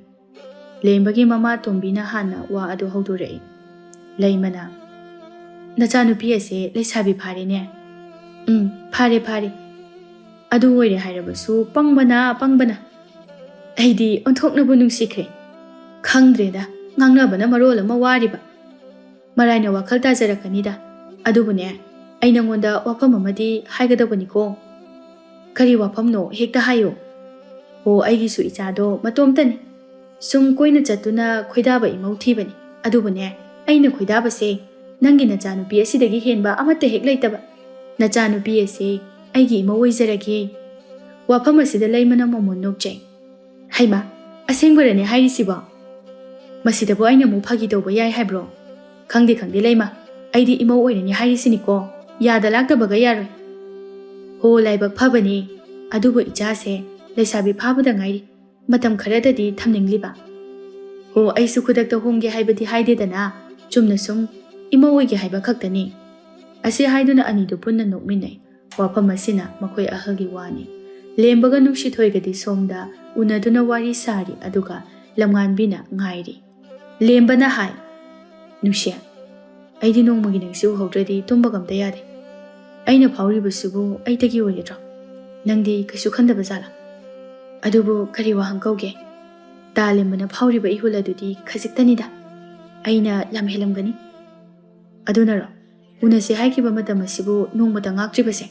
ꯂꯦꯝꯕꯒꯤ ꯃꯃꯥ ꯇꯣꯝꯕꯤꯅ ꯍꯥꯟꯅ ꯋꯥ ꯑꯗꯨ ꯍꯧꯗꯣꯔꯛꯏ꯫ ꯂꯩꯃꯅ, "ꯅꯆꯥꯅꯨꯄꯤ ꯑꯁꯦ ꯂꯩꯁꯥꯕꯤ ꯐꯥꯔꯦꯅꯦ꯫" "ꯎꯝ, ꯐꯥꯔꯦ, ꯐꯥꯔꯦ꯫ ꯑꯗꯨ ꯑꯣꯏꯔꯦ ꯍꯥꯏꯔꯕꯁꯨ ꯄꯪꯕꯅ, ꯄꯪꯕꯅ꯫ ꯑꯩꯗꯤ ꯑꯣꯟꯊꯣꯛꯅꯕꯨ ꯅꯨꯡꯁꯤꯈ꯭ꯔꯦ꯫ ꯈꯪꯗ꯭ꯔꯦꯗ, ꯉꯥꯡꯅꯕꯅ ꯃꯔꯣꯜ ꯑꯃ ꯋꯥꯔꯤꯕ꯫ ꯃꯔꯥꯏꯅ ꯋꯥꯈꯜ ꯇꯥꯖꯔꯛꯀꯅꯤꯗ꯫ ꯑꯗꯨꯕꯨꯅꯦ, ꯑꯩ ꯅꯉꯣꯟꯗ ꯋꯥꯐꯝ ꯑꯃꯗꯤ ꯍꯥꯏꯒꯗꯧꯕꯅꯤꯀꯣ꯫" "ꯀꯔꯤ ꯋꯥꯐꯝꯅꯣ? ꯍꯦꯛꯇ ꯍꯥꯏꯌꯣ꯫" "ꯑꯣ, ꯑꯩꯒꯤꯁꯨ ꯏꯆꯥꯗꯣ ꯃꯇꯣꯝꯇꯅꯤ꯫ ꯁꯨꯝ ꯀꯣꯏꯅ ꯆꯠꯇꯨꯅ ꯈꯣꯏꯗꯥꯕ ꯏꯃꯧ ꯊꯤꯕꯅꯤ꯫ ꯑꯗꯨꯕꯨꯅꯦ, ꯑꯩꯅ ꯈꯣꯏꯗꯥꯕꯁꯦ ꯅꯪꯒꯤ ꯅꯆꯥꯅꯨꯄꯤ ꯑꯁꯤꯗꯒꯤ ꯍꯦꯟꯕ ꯑꯃꯠꯇ ꯍꯦꯛ ꯂꯩꯇꯕ꯫ ꯅꯆꯥꯅꯨꯄꯤ ꯑꯁꯦ ꯑꯩꯒꯤ ꯏꯃꯧ ꯑꯣꯏꯖꯔꯒꯦ꯫" ꯋꯥꯐꯝ ꯑꯁꯤꯗ ꯂꯩꯃꯅ ꯃꯣꯃꯣꯟ ꯅꯣꯛꯆꯩ꯫ "ꯍꯩꯃꯥ, ꯑꯁꯦꯡꯕꯔꯅꯦ ꯍꯥꯏꯔꯤꯁꯤꯕꯣ? ꯃꯁꯤꯗꯕꯨ ꯑꯩꯅ ꯑꯃꯨꯛ ꯐꯥꯒꯤ ꯇꯧꯕ ꯌꯥꯏ ꯍꯥꯏꯕ꯭ꯔꯣ? ꯈꯪꯗꯦ, ꯈꯪꯗꯦ, ꯂꯩꯃ, ꯑꯩꯗꯤ ꯏꯃꯧ ꯑꯣꯏꯔꯅꯤ ꯍꯥꯏꯔꯤꯁꯤꯅꯤꯀꯣ꯫ ꯌꯥꯗ ꯂꯥꯛꯇꯕꯒ ꯌꯥꯔꯣꯏ꯫" "ꯍꯣ, ꯂꯥꯏꯕꯛ ꯐꯕꯅꯤ꯫ ꯑꯗꯨꯕꯨ ꯏꯆꯥꯁꯦ ꯂꯩꯁꯥꯕꯤ ꯐꯥꯕꯗ ꯉꯥꯏꯔꯤ꯫ ꯃꯇꯝ ꯈꯔꯗꯗꯤ ꯊꯝꯅꯤꯡꯂꯤꯕ꯫" "ꯍꯣ, ꯑꯩꯁꯨ ꯈꯨꯗꯛꯇ ꯍꯣꯡꯒꯦ ꯍꯥꯏꯕꯗꯤ ꯍꯥꯏꯗꯦꯗꯅ, ꯆꯨꯝꯅ ꯁꯨꯝ ꯏꯃꯧ ꯑꯣꯏꯒꯦ ꯍꯥꯏꯕ ꯈꯛꯇꯅꯤ꯫" ꯑꯁꯤ ꯍꯥꯏꯗꯨꯅ ꯑꯅꯤꯗꯨ ꯄꯨꯟꯅ ꯅꯣꯛꯃꯤꯟꯅꯩ꯫ ꯋꯥꯐꯝ ꯑꯁꯤꯅ ꯃꯈꯣꯏ ꯑꯍꯜꯒꯤ ꯋꯥꯅꯤ꯫ ꯂꯦꯝꯕꯒ ꯅꯨꯡꯁꯤꯊꯣꯏꯒꯗꯤ ꯁꯣꯝꯗ ꯎꯅꯗꯨꯅ ꯋꯥꯔꯤ ꯁꯥꯔꯤ, ꯑꯗꯨꯒ ꯂꯝꯉꯥꯟꯕꯤꯅ ꯉꯥꯏꯔꯤ꯫ ꯂꯦꯝꯕꯅ ꯍꯥꯏ, "ꯅꯨꯡꯁꯤ, ꯑꯩꯗꯤ ꯅꯣꯡꯃꯒꯤ ꯅꯪꯁꯤ ꯎꯍꯧꯗ꯭ꯔꯗꯤ ꯇꯨꯝꯕꯒ ꯑꯝꯇ ꯌꯥꯗꯦ꯫ ꯑꯩꯅ ꯐꯥꯎꯔꯤꯕꯁꯤꯕꯨ ꯑꯩꯇꯒꯤ ꯑꯣꯏꯒꯗ꯭ꯔꯣ? ꯅꯪꯗꯤ ꯀꯩꯁꯨ ꯈꯟꯗꯕ ꯖꯥꯠꯂꯥ? ꯑꯗꯨꯕꯨ ꯀꯔꯤ ꯋꯥꯍꯪ ꯀꯧꯒꯦ? ꯇꯥ ꯂꯦꯝꯕꯅ ꯐꯥꯎꯔꯤꯕ ꯏꯍꯨꯜ ꯑꯗꯨꯗꯤ ꯈꯖꯤꯛꯇꯅꯤꯗ꯫ ꯑꯩꯅ ꯂꯝ ꯍꯦꯜꯂꯝꯒꯅꯤ꯫ ꯑꯗꯨꯅꯔꯣ ꯎꯅꯁꯦ ꯍꯥꯏꯈꯤꯕ ꯃꯇꯝ ꯑꯁꯤꯕꯨ ꯅꯣꯡꯃꯇ ꯉꯥꯛꯇ꯭ꯔꯤꯕꯁꯦ?"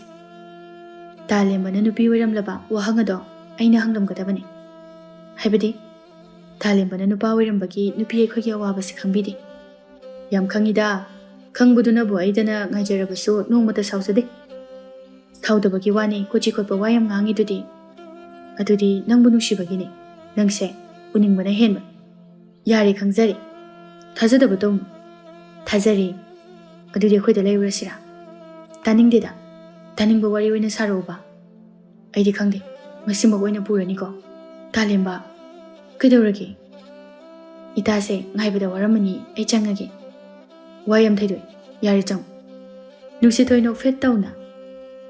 ꯇꯥ ꯂꯦꯝꯕꯅ ꯅꯨꯄꯤ ꯑꯣꯏꯔꯝꯂꯕ ꯋꯥꯍꯪ ꯑꯗꯣ ꯑꯩꯅ ꯍꯪꯂꯝꯒꯗꯕꯅꯤ꯫ ꯍꯥꯏꯕꯗꯤ, ꯇꯥ ꯂꯦꯝꯕꯅ ꯅꯨꯄꯥ ꯑꯣꯏꯔꯝꯕꯒꯤ ꯅꯨꯄꯤ ꯑꯩꯈꯣꯏꯒꯤ ꯑꯋꯥꯕꯁꯤ ꯈꯪꯕꯤꯗꯦ꯫ ꯌꯥꯝ ꯈꯪꯉꯤꯗ꯫ ꯈꯪꯕꯗꯨꯅꯕꯨ ꯑꯩꯗꯅ ꯉꯥꯏꯖꯔꯕꯁꯨ ꯅꯣꯡꯃꯇ ꯁꯥꯎꯖꯗꯦ꯫ ꯁꯥꯎꯗꯕꯒꯤ ꯋꯥꯅꯤ, ꯀꯣꯆꯤ ꯈꯣꯠꯄ ꯋꯥ ꯌꯥꯝ ꯉꯥꯡꯉꯤꯗꯨꯗꯤ꯫ ꯑꯗꯨꯗꯤ ꯅꯪꯕꯨ ꯅꯨꯡꯁꯤꯕꯒꯤꯅꯤ꯫ ꯅꯪꯁꯦ ꯎꯅꯤꯡꯕꯅ ꯍꯦꯟꯕ꯫ ꯌꯥꯔꯦ, ꯈꯪꯖꯔꯦ꯫ ꯊꯥꯖꯗꯕ ꯇꯧꯅꯨ꯫ ꯊꯥꯖꯔꯦ꯫ ꯑꯗꯨꯗꯤ ꯑꯩꯈꯣꯏꯗ ꯂꯩꯔꯨꯔꯁꯤꯔꯥ? ꯇꯥꯅꯤꯡꯗꯦꯗ꯫ ꯇꯥꯅꯤꯡꯕ ꯋꯥꯔꯤ ꯑꯣꯏꯅ ꯁꯥꯔꯛꯎꯕ꯫ ꯑꯩꯗꯤ ꯈꯪꯗꯦ꯫ ꯉꯁꯤꯃꯛ ꯑꯣꯏꯅ ꯄꯨꯔꯅꯤꯀꯣ꯫ ꯇꯥꯂꯦꯝꯕ, ꯀꯩꯗꯧꯔꯒꯦ? ꯏꯇꯥꯁꯦ ꯉꯥꯏꯕꯗ ꯋꯥꯔꯝꯃꯅꯤ, ꯑꯩ ꯆꯪꯉꯒꯦ꯫ ꯋꯥ ꯌꯥꯝ ꯊꯩꯗꯣꯛꯏ꯫ ꯌꯥꯔꯦ, ꯆꯪꯉꯨ꯫ ꯅꯨꯡꯁꯤꯊꯣꯏ ꯅꯣꯛꯐꯦꯠ ꯇꯧꯅ,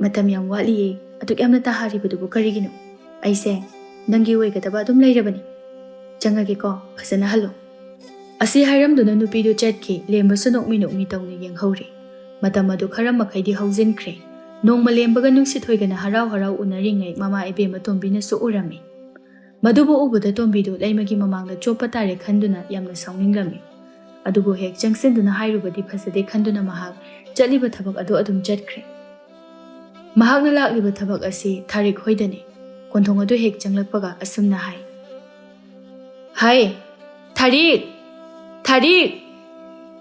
"ꯃꯇꯝ ꯌꯥꯝ ꯋꯥꯠꯂꯤꯌꯦ, ꯑꯗꯨꯛ ꯌꯥꯝꯅ ꯇꯥꯍꯥꯔꯤꯕꯗꯨꯕꯨ ꯀꯔꯤꯒꯤꯅꯣ? ꯑꯩꯁꯦ ꯅꯪꯒꯤ ꯑꯣꯏꯒꯗꯕ ꯑꯗꯨꯝ ꯂꯩꯔꯕꯅꯤ꯫ ꯆꯪꯉꯒꯦꯀꯣ, ꯐꯖꯅ ꯍꯜꯂꯣ"꯫ ꯑꯁꯤ ꯍꯥꯏꯔꯝꯗꯨꯅ ꯅꯨꯄꯤꯗꯨ ꯆꯠꯈꯤ꯫ ꯂꯦꯝꯕꯁꯨ ꯅꯣꯛꯃꯤ ꯅꯣꯛꯃꯤ ꯇꯧꯅ ꯌꯦꯡꯍꯧꯔꯤ꯫ ꯃꯇꯝ ꯑꯗꯨ ꯈꯔ ꯃꯈꯩꯗꯤ ꯍꯧꯖꯤꯟꯈ꯭ꯔꯦ꯫ ꯅꯣꯡꯃ ꯂꯦꯝꯕꯒ ꯅꯨꯡꯁꯤꯊꯣꯏꯒꯅ ꯍꯔꯥꯎ ꯍꯔꯥꯎ ꯎꯅꯔꯤꯉꯩ ꯃꯃꯥ ꯏꯕꯦꯝꯃ ꯇꯣꯝꯕꯤꯅꯁꯨ ꯎꯔꯝꯃꯤ꯫ ꯃꯗꯨꯕꯨ ꯎꯕꯗ ꯇꯣꯝꯕꯤꯗꯨ ꯂꯩꯃꯒꯤ ꯃꯃꯥꯡꯗ ꯆꯣꯞꯄ ꯇꯥꯔꯦ ꯈꯟꯗꯨꯅ ꯌꯥꯝꯅ ꯁꯥꯎꯅꯤꯡꯂꯝꯃꯤ꯫ ꯑꯗꯨꯕꯨ ꯍꯦꯛ ꯆꯪꯁꯤꯟꯗꯨꯅ ꯍꯥꯏꯔꯨꯕꯗꯤ ꯐꯖꯗꯦ ꯈꯟꯗꯨꯅ ꯃꯍꯥꯛ ꯆꯠꯂꯤꯕ ꯊꯕꯛ ꯑꯗꯨ ꯑꯗꯨꯝ ꯆꯠꯈ꯭ꯔꯦ꯫ ꯃꯍꯥꯛꯅ ꯂꯥꯛꯂꯤꯕ ꯊꯕꯛ ꯑꯁꯤ ꯊꯥꯔꯤꯛ ꯍꯣꯏꯗꯅꯤ꯫ ꯀꯣꯟꯊꯣꯡ ꯑꯗꯨ ꯍꯦꯛ ꯆꯪꯂꯛꯄꯒ ꯑꯁꯨꯝꯅ ꯍꯥꯏ, "ꯍꯥꯏ, ꯊꯥꯔꯤꯛ! ꯊꯥꯔꯤꯛ!"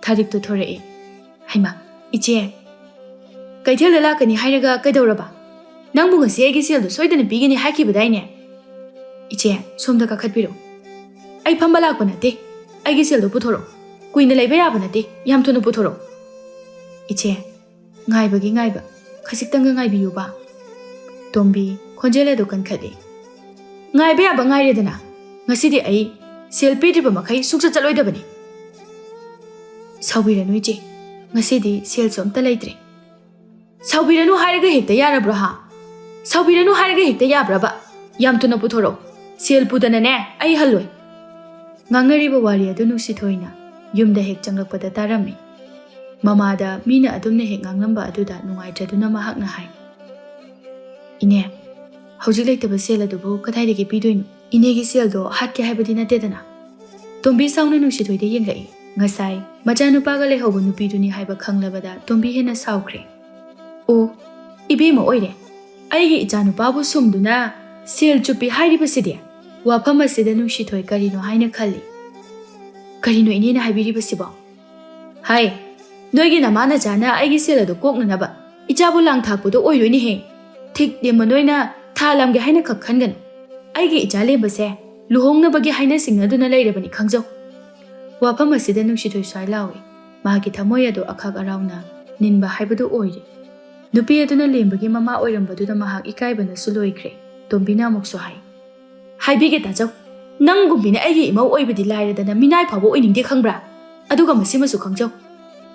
ꯊꯥꯔꯤꯛꯇꯨ ꯊꯣꯔꯛꯏ꯫ "ꯍꯩꯃꯥ, ꯏꯆꯦ, ꯀꯩꯊꯦꯜꯗ ꯂꯥꯛꯀꯅꯤ ꯍꯥꯏꯔꯒ ꯀꯩꯗꯧꯔꯕ? ꯅꯪꯕꯨ ꯉꯁꯤ ꯑꯩꯒꯤ ꯁꯦꯜꯗꯨ ꯁꯣꯏꯗꯅ ꯄꯤꯒꯅꯤ ꯍꯥꯏꯈꯤꯕꯗꯥꯏꯅꯦ?" "ꯏꯆꯦ, ꯁꯣꯝꯗ ꯀꯥꯈꯠꯄꯤꯔꯣ꯫ ꯑꯩ ꯐꯝꯕ ꯂꯥꯛꯄ ꯅꯠꯇꯦ꯫ ꯑꯩꯒꯤ ꯁꯦꯜꯗꯨ ꯄꯨꯊꯣꯔꯛꯑꯣ꯫ ꯀꯨꯏꯅ ꯂꯩꯕ ꯌꯥꯕ ꯅꯠꯇꯦ꯫ ꯌꯥꯝ ꯊꯨꯅ ꯄꯨꯊꯣꯔꯛꯑꯣ꯫" "ꯏꯆꯦ, ꯉꯥꯏꯕꯒꯤ ꯉꯥꯏꯕ꯫ ꯈꯖꯤꯛꯇꯪꯒ ꯉꯥꯏꯕꯤꯌꯨꯕ꯫" ꯇꯣꯝꯕꯤ ꯈꯣꯟꯖꯦꯜ ꯑꯗꯨ ꯀꯟꯈꯠꯂꯤ꯫ "ꯉꯥꯏꯕ ꯌꯥꯕ ꯉꯥꯏꯔꯦꯗꯅ꯫ ꯉꯁꯤꯗꯤ ꯑꯩ ꯁꯦꯜ ꯄꯤꯗ꯭ꯔꯤꯕ ꯃꯈꯩ ꯁꯨꯡꯆꯠ ꯆꯠꯂꯣꯏꯗꯕꯅꯤ꯫" "ꯁꯥꯎꯕꯤꯔꯅꯨ ꯏꯆꯦ, ꯉꯁꯤꯗꯤ ꯁꯦꯜꯁꯨ ꯑꯝꯇ ꯂꯩꯇ꯭ꯔꯦ꯫" "ꯁꯥꯎꯕꯤꯔꯅꯨ ꯍꯥꯏꯔꯒ ꯍꯦꯛꯇ ꯌꯥꯔꯕ꯭ꯔꯣ ꯍꯥ? ꯁꯥꯎꯕꯤꯔꯅꯨ ꯍꯥꯏꯔꯒ ꯍꯦꯛꯇ ꯌꯥꯕ꯭ꯔꯕ? ꯌꯥꯝ ꯊꯨꯅ ꯄꯨꯊꯣꯔꯛꯑꯣ꯫ ꯁꯦꯜ ꯄꯨꯗꯅꯅꯦ ꯑꯩ ꯍꯜꯂꯣꯏ꯫" ꯉꯥꯡꯅꯔꯤꯕ ꯋꯥꯔꯤ ꯑꯗꯨ ꯅꯨꯡꯁꯤꯊꯣꯏꯅ ꯌꯨꯝꯗ ꯍꯦꯛ ꯆꯪꯂꯛꯄꯗ ꯇꯥꯔꯝꯃꯤ꯫ ꯃꯃꯥꯗ ꯃꯤꯅ ꯑꯗꯨꯝꯅ ꯍꯦꯛ ꯉꯥꯡꯂꯝꯕ ꯑꯗꯨꯗ ꯅꯨꯡꯉꯥꯏꯇ꯭ꯔꯗꯨꯅ ꯃꯍꯥꯛꯅ ꯍꯥꯏ, "ꯏꯅꯦ, ꯍꯧꯖꯤꯛ ꯂꯩꯇꯕ ꯁꯦꯜ ꯑꯗꯨꯕꯨ ꯀꯗꯥꯏꯗꯒꯤ ꯄꯤꯗꯣꯏꯅꯣ? ꯏꯅꯦꯒꯤ ꯁꯦꯜꯗꯣ ꯍꯥꯠꯀꯦ ꯍꯥꯏꯕꯗꯤ ꯅꯠꯇꯦꯗꯅ꯫" ꯇꯣꯝꯕꯤ ꯁꯥꯎꯅ ꯅꯨꯡꯁꯤꯊꯣꯏꯗ ꯌꯦꯡꯂꯛꯏ꯫ ꯉꯁꯥꯏ ꯃꯆꯥꯅꯨꯄꯥꯒ ꯂꯩꯍꯧꯕ ꯅꯨꯄꯤꯗꯨꯅꯤ ꯍꯥꯏꯕ ꯈꯪꯂꯕꯗ ꯇꯣꯝꯕꯤ ꯍꯦꯟꯅ ꯁꯥꯎꯈ꯭ꯔꯦ꯫ "ꯑꯣ, ꯏꯕꯦꯝꯃ ꯑꯣꯏꯔꯦ꯫ ꯑꯩꯒꯤ ꯏꯆꯥꯅꯨꯄꯥꯕꯨ ꯁꯨꯝꯗꯨꯅ ꯁꯦꯜ ꯆꯨꯞꯄꯤ ꯍꯥꯏꯔꯤꯕꯁꯤꯗꯤ?" ꯋꯥꯐꯝ ꯑꯁꯤꯗ ꯅꯨꯡꯁꯤꯊꯣꯏ ꯀꯔꯤꯅꯣ ꯍꯥꯏꯅ ꯈꯜꯂꯤ꯫ "ꯀꯔꯤꯅꯣ ꯏꯅꯦꯅ ꯍꯥꯏꯕꯤꯔꯤꯕꯁꯤꯕꯣ?" "ꯍꯥꯏ, ꯅꯣꯏꯒꯤ ꯅꯃꯥ ꯅꯆꯥꯅ ꯑꯩꯒꯤ ꯁꯦꯜ ꯑꯗꯨ ꯀꯣꯛꯅꯅꯕ ꯏꯆꯥꯕꯨ ꯂꯥꯡ ꯊꯥꯛꯄꯗꯣ ꯑꯣꯏꯔꯣꯏꯅꯦꯍꯦ꯫ ꯊꯤꯛ ꯂꯦꯝꯕ ꯅꯣꯏꯅ ꯊꯥ ꯂꯥꯝꯒꯦ ꯍꯥꯏꯅ ꯈꯛ ꯈꯟꯒꯅꯨ꯫ ꯑꯩꯒꯤ ꯏꯆꯥ ꯂꯦꯝꯕꯁꯦ ꯂꯨꯍꯣꯡꯅꯕꯒꯤ ꯍꯥꯏꯅ ꯁꯤꯡꯅꯗꯨꯅ ꯂꯩꯔꯕꯅꯤ, ꯈꯪꯖꯧ꯫ ꯋꯥꯐꯝ ꯑꯁꯤꯗ ꯅꯨꯡꯁꯤꯊꯣꯏ ꯁ꯭ꯋꯥꯏ ꯂꯥꯎꯏ꯫ ꯃꯍꯥꯛꯀꯤ ꯊꯃꯣꯏ ꯑꯗꯨ ꯑꯈꯥꯛ ꯑꯔꯥꯎꯅ ꯅꯤꯟꯕ ꯍꯥꯏꯕꯗꯨ ꯑꯣꯏꯔꯤ꯫ ꯅꯨꯄꯤ ꯑꯗꯨꯅ ꯂꯦꯝꯕꯒꯤ ꯃꯃꯥ ꯑꯣꯏꯔꯝꯕꯗꯨꯗ ꯃꯍꯥꯛ ꯏꯀꯥꯏꯕꯅꯁꯨ ꯂꯣꯏꯈ꯭ꯔꯦ꯫ ꯇꯣꯝꯕꯤꯅ ꯑꯃꯨꯛꯁꯨ ꯍꯥꯏ, ꯍꯥꯏꯕꯤꯒꯦ ꯇꯥꯖꯧ, ꯅꯪꯒꯨꯝꯕꯤꯅ ꯑꯩꯒꯤ ꯏꯃꯧ ꯑꯣꯏꯕꯗꯤ ꯂꯥꯏꯔꯗꯅ ꯃꯤꯅꯥꯏ ꯐꯥꯎꯕ ꯑꯣꯏꯅꯤꯡꯗꯦ, ꯈꯪꯕ꯭ꯔꯥ? ꯑꯗꯨꯒ ꯃꯁꯤꯃꯁꯨ ꯈꯪꯖꯧ,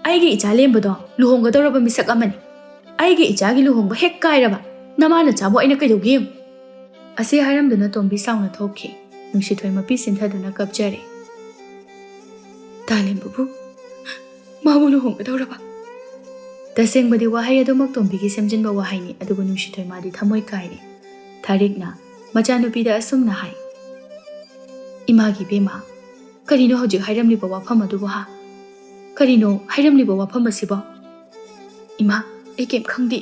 ꯑꯩꯒꯤ ꯏꯆꯥ ꯂꯦꯝꯕꯗꯣ ꯂꯨꯍꯣꯡꯒꯗꯧꯔꯕ ꯃꯤꯁꯛ ꯑꯃꯅꯤ꯫ ꯑꯩꯒꯤ ꯏꯆꯥꯒꯤ ꯂꯨꯍꯣꯡꯕ ꯍꯦꯛ ꯀꯥꯏꯔꯕ ꯅꯃꯥ ꯅꯆꯥꯕꯨ ꯑꯩꯅ ꯀꯩꯗꯧꯒꯦ ꯌꯦꯡꯉꯨ꯫ ꯑꯁꯤ ꯍꯥꯏꯔꯝꯗꯨꯅ ꯇꯣꯝꯕꯤ ꯁꯥꯎꯅ ꯊꯣꯛꯈꯤ꯫ ꯅꯨꯡꯁꯤꯊꯣꯏ ꯃꯄꯤ ꯁꯤꯟꯊꯗꯨꯅ ꯀꯞꯆꯔꯦ꯫ ꯇꯥꯂꯦꯝꯕꯕꯨ ꯃꯥꯕꯨ ꯂꯨꯍꯣꯡꯒꯗꯧꯔꯕ? ꯇꯁꯦꯡꯕꯗꯤ ꯋꯥꯍꯩ ꯑꯗꯨꯃꯛ ꯇꯣꯝꯕꯤꯒꯤ ꯁꯦꯝꯖꯤꯟꯕ ꯋꯥꯍꯩꯅꯤ, ꯑꯗꯨꯕꯨ ꯅꯨꯡꯁꯤꯊꯣꯏ ꯃꯥꯗꯤ ꯊꯃꯣꯏ ꯀꯥꯏꯔꯦ꯫ ꯊꯥꯔꯤꯛꯅ ꯃꯆꯥꯅꯨꯄꯤꯗ ꯑꯁꯨꯝꯅ ꯍꯥꯏ, ꯏꯃꯥꯒꯤ ꯏꯕꯦꯝꯃ, ꯀꯔꯤꯅꯣ ꯍꯧꯖꯤꯛ ꯍꯥꯏꯔꯝꯂꯤꯕ ꯋꯥꯐꯝ ꯑꯗꯨꯕꯨ, ꯍꯥ? ꯀꯔꯤꯅꯣ ꯍꯥꯏꯔꯝꯂꯤꯕ ꯋꯥꯐꯝ ꯑꯁꯤꯕꯣ? ꯏꯃꯥ, ꯑꯩ ꯀꯩꯝ ꯈꯪꯗꯦ꯫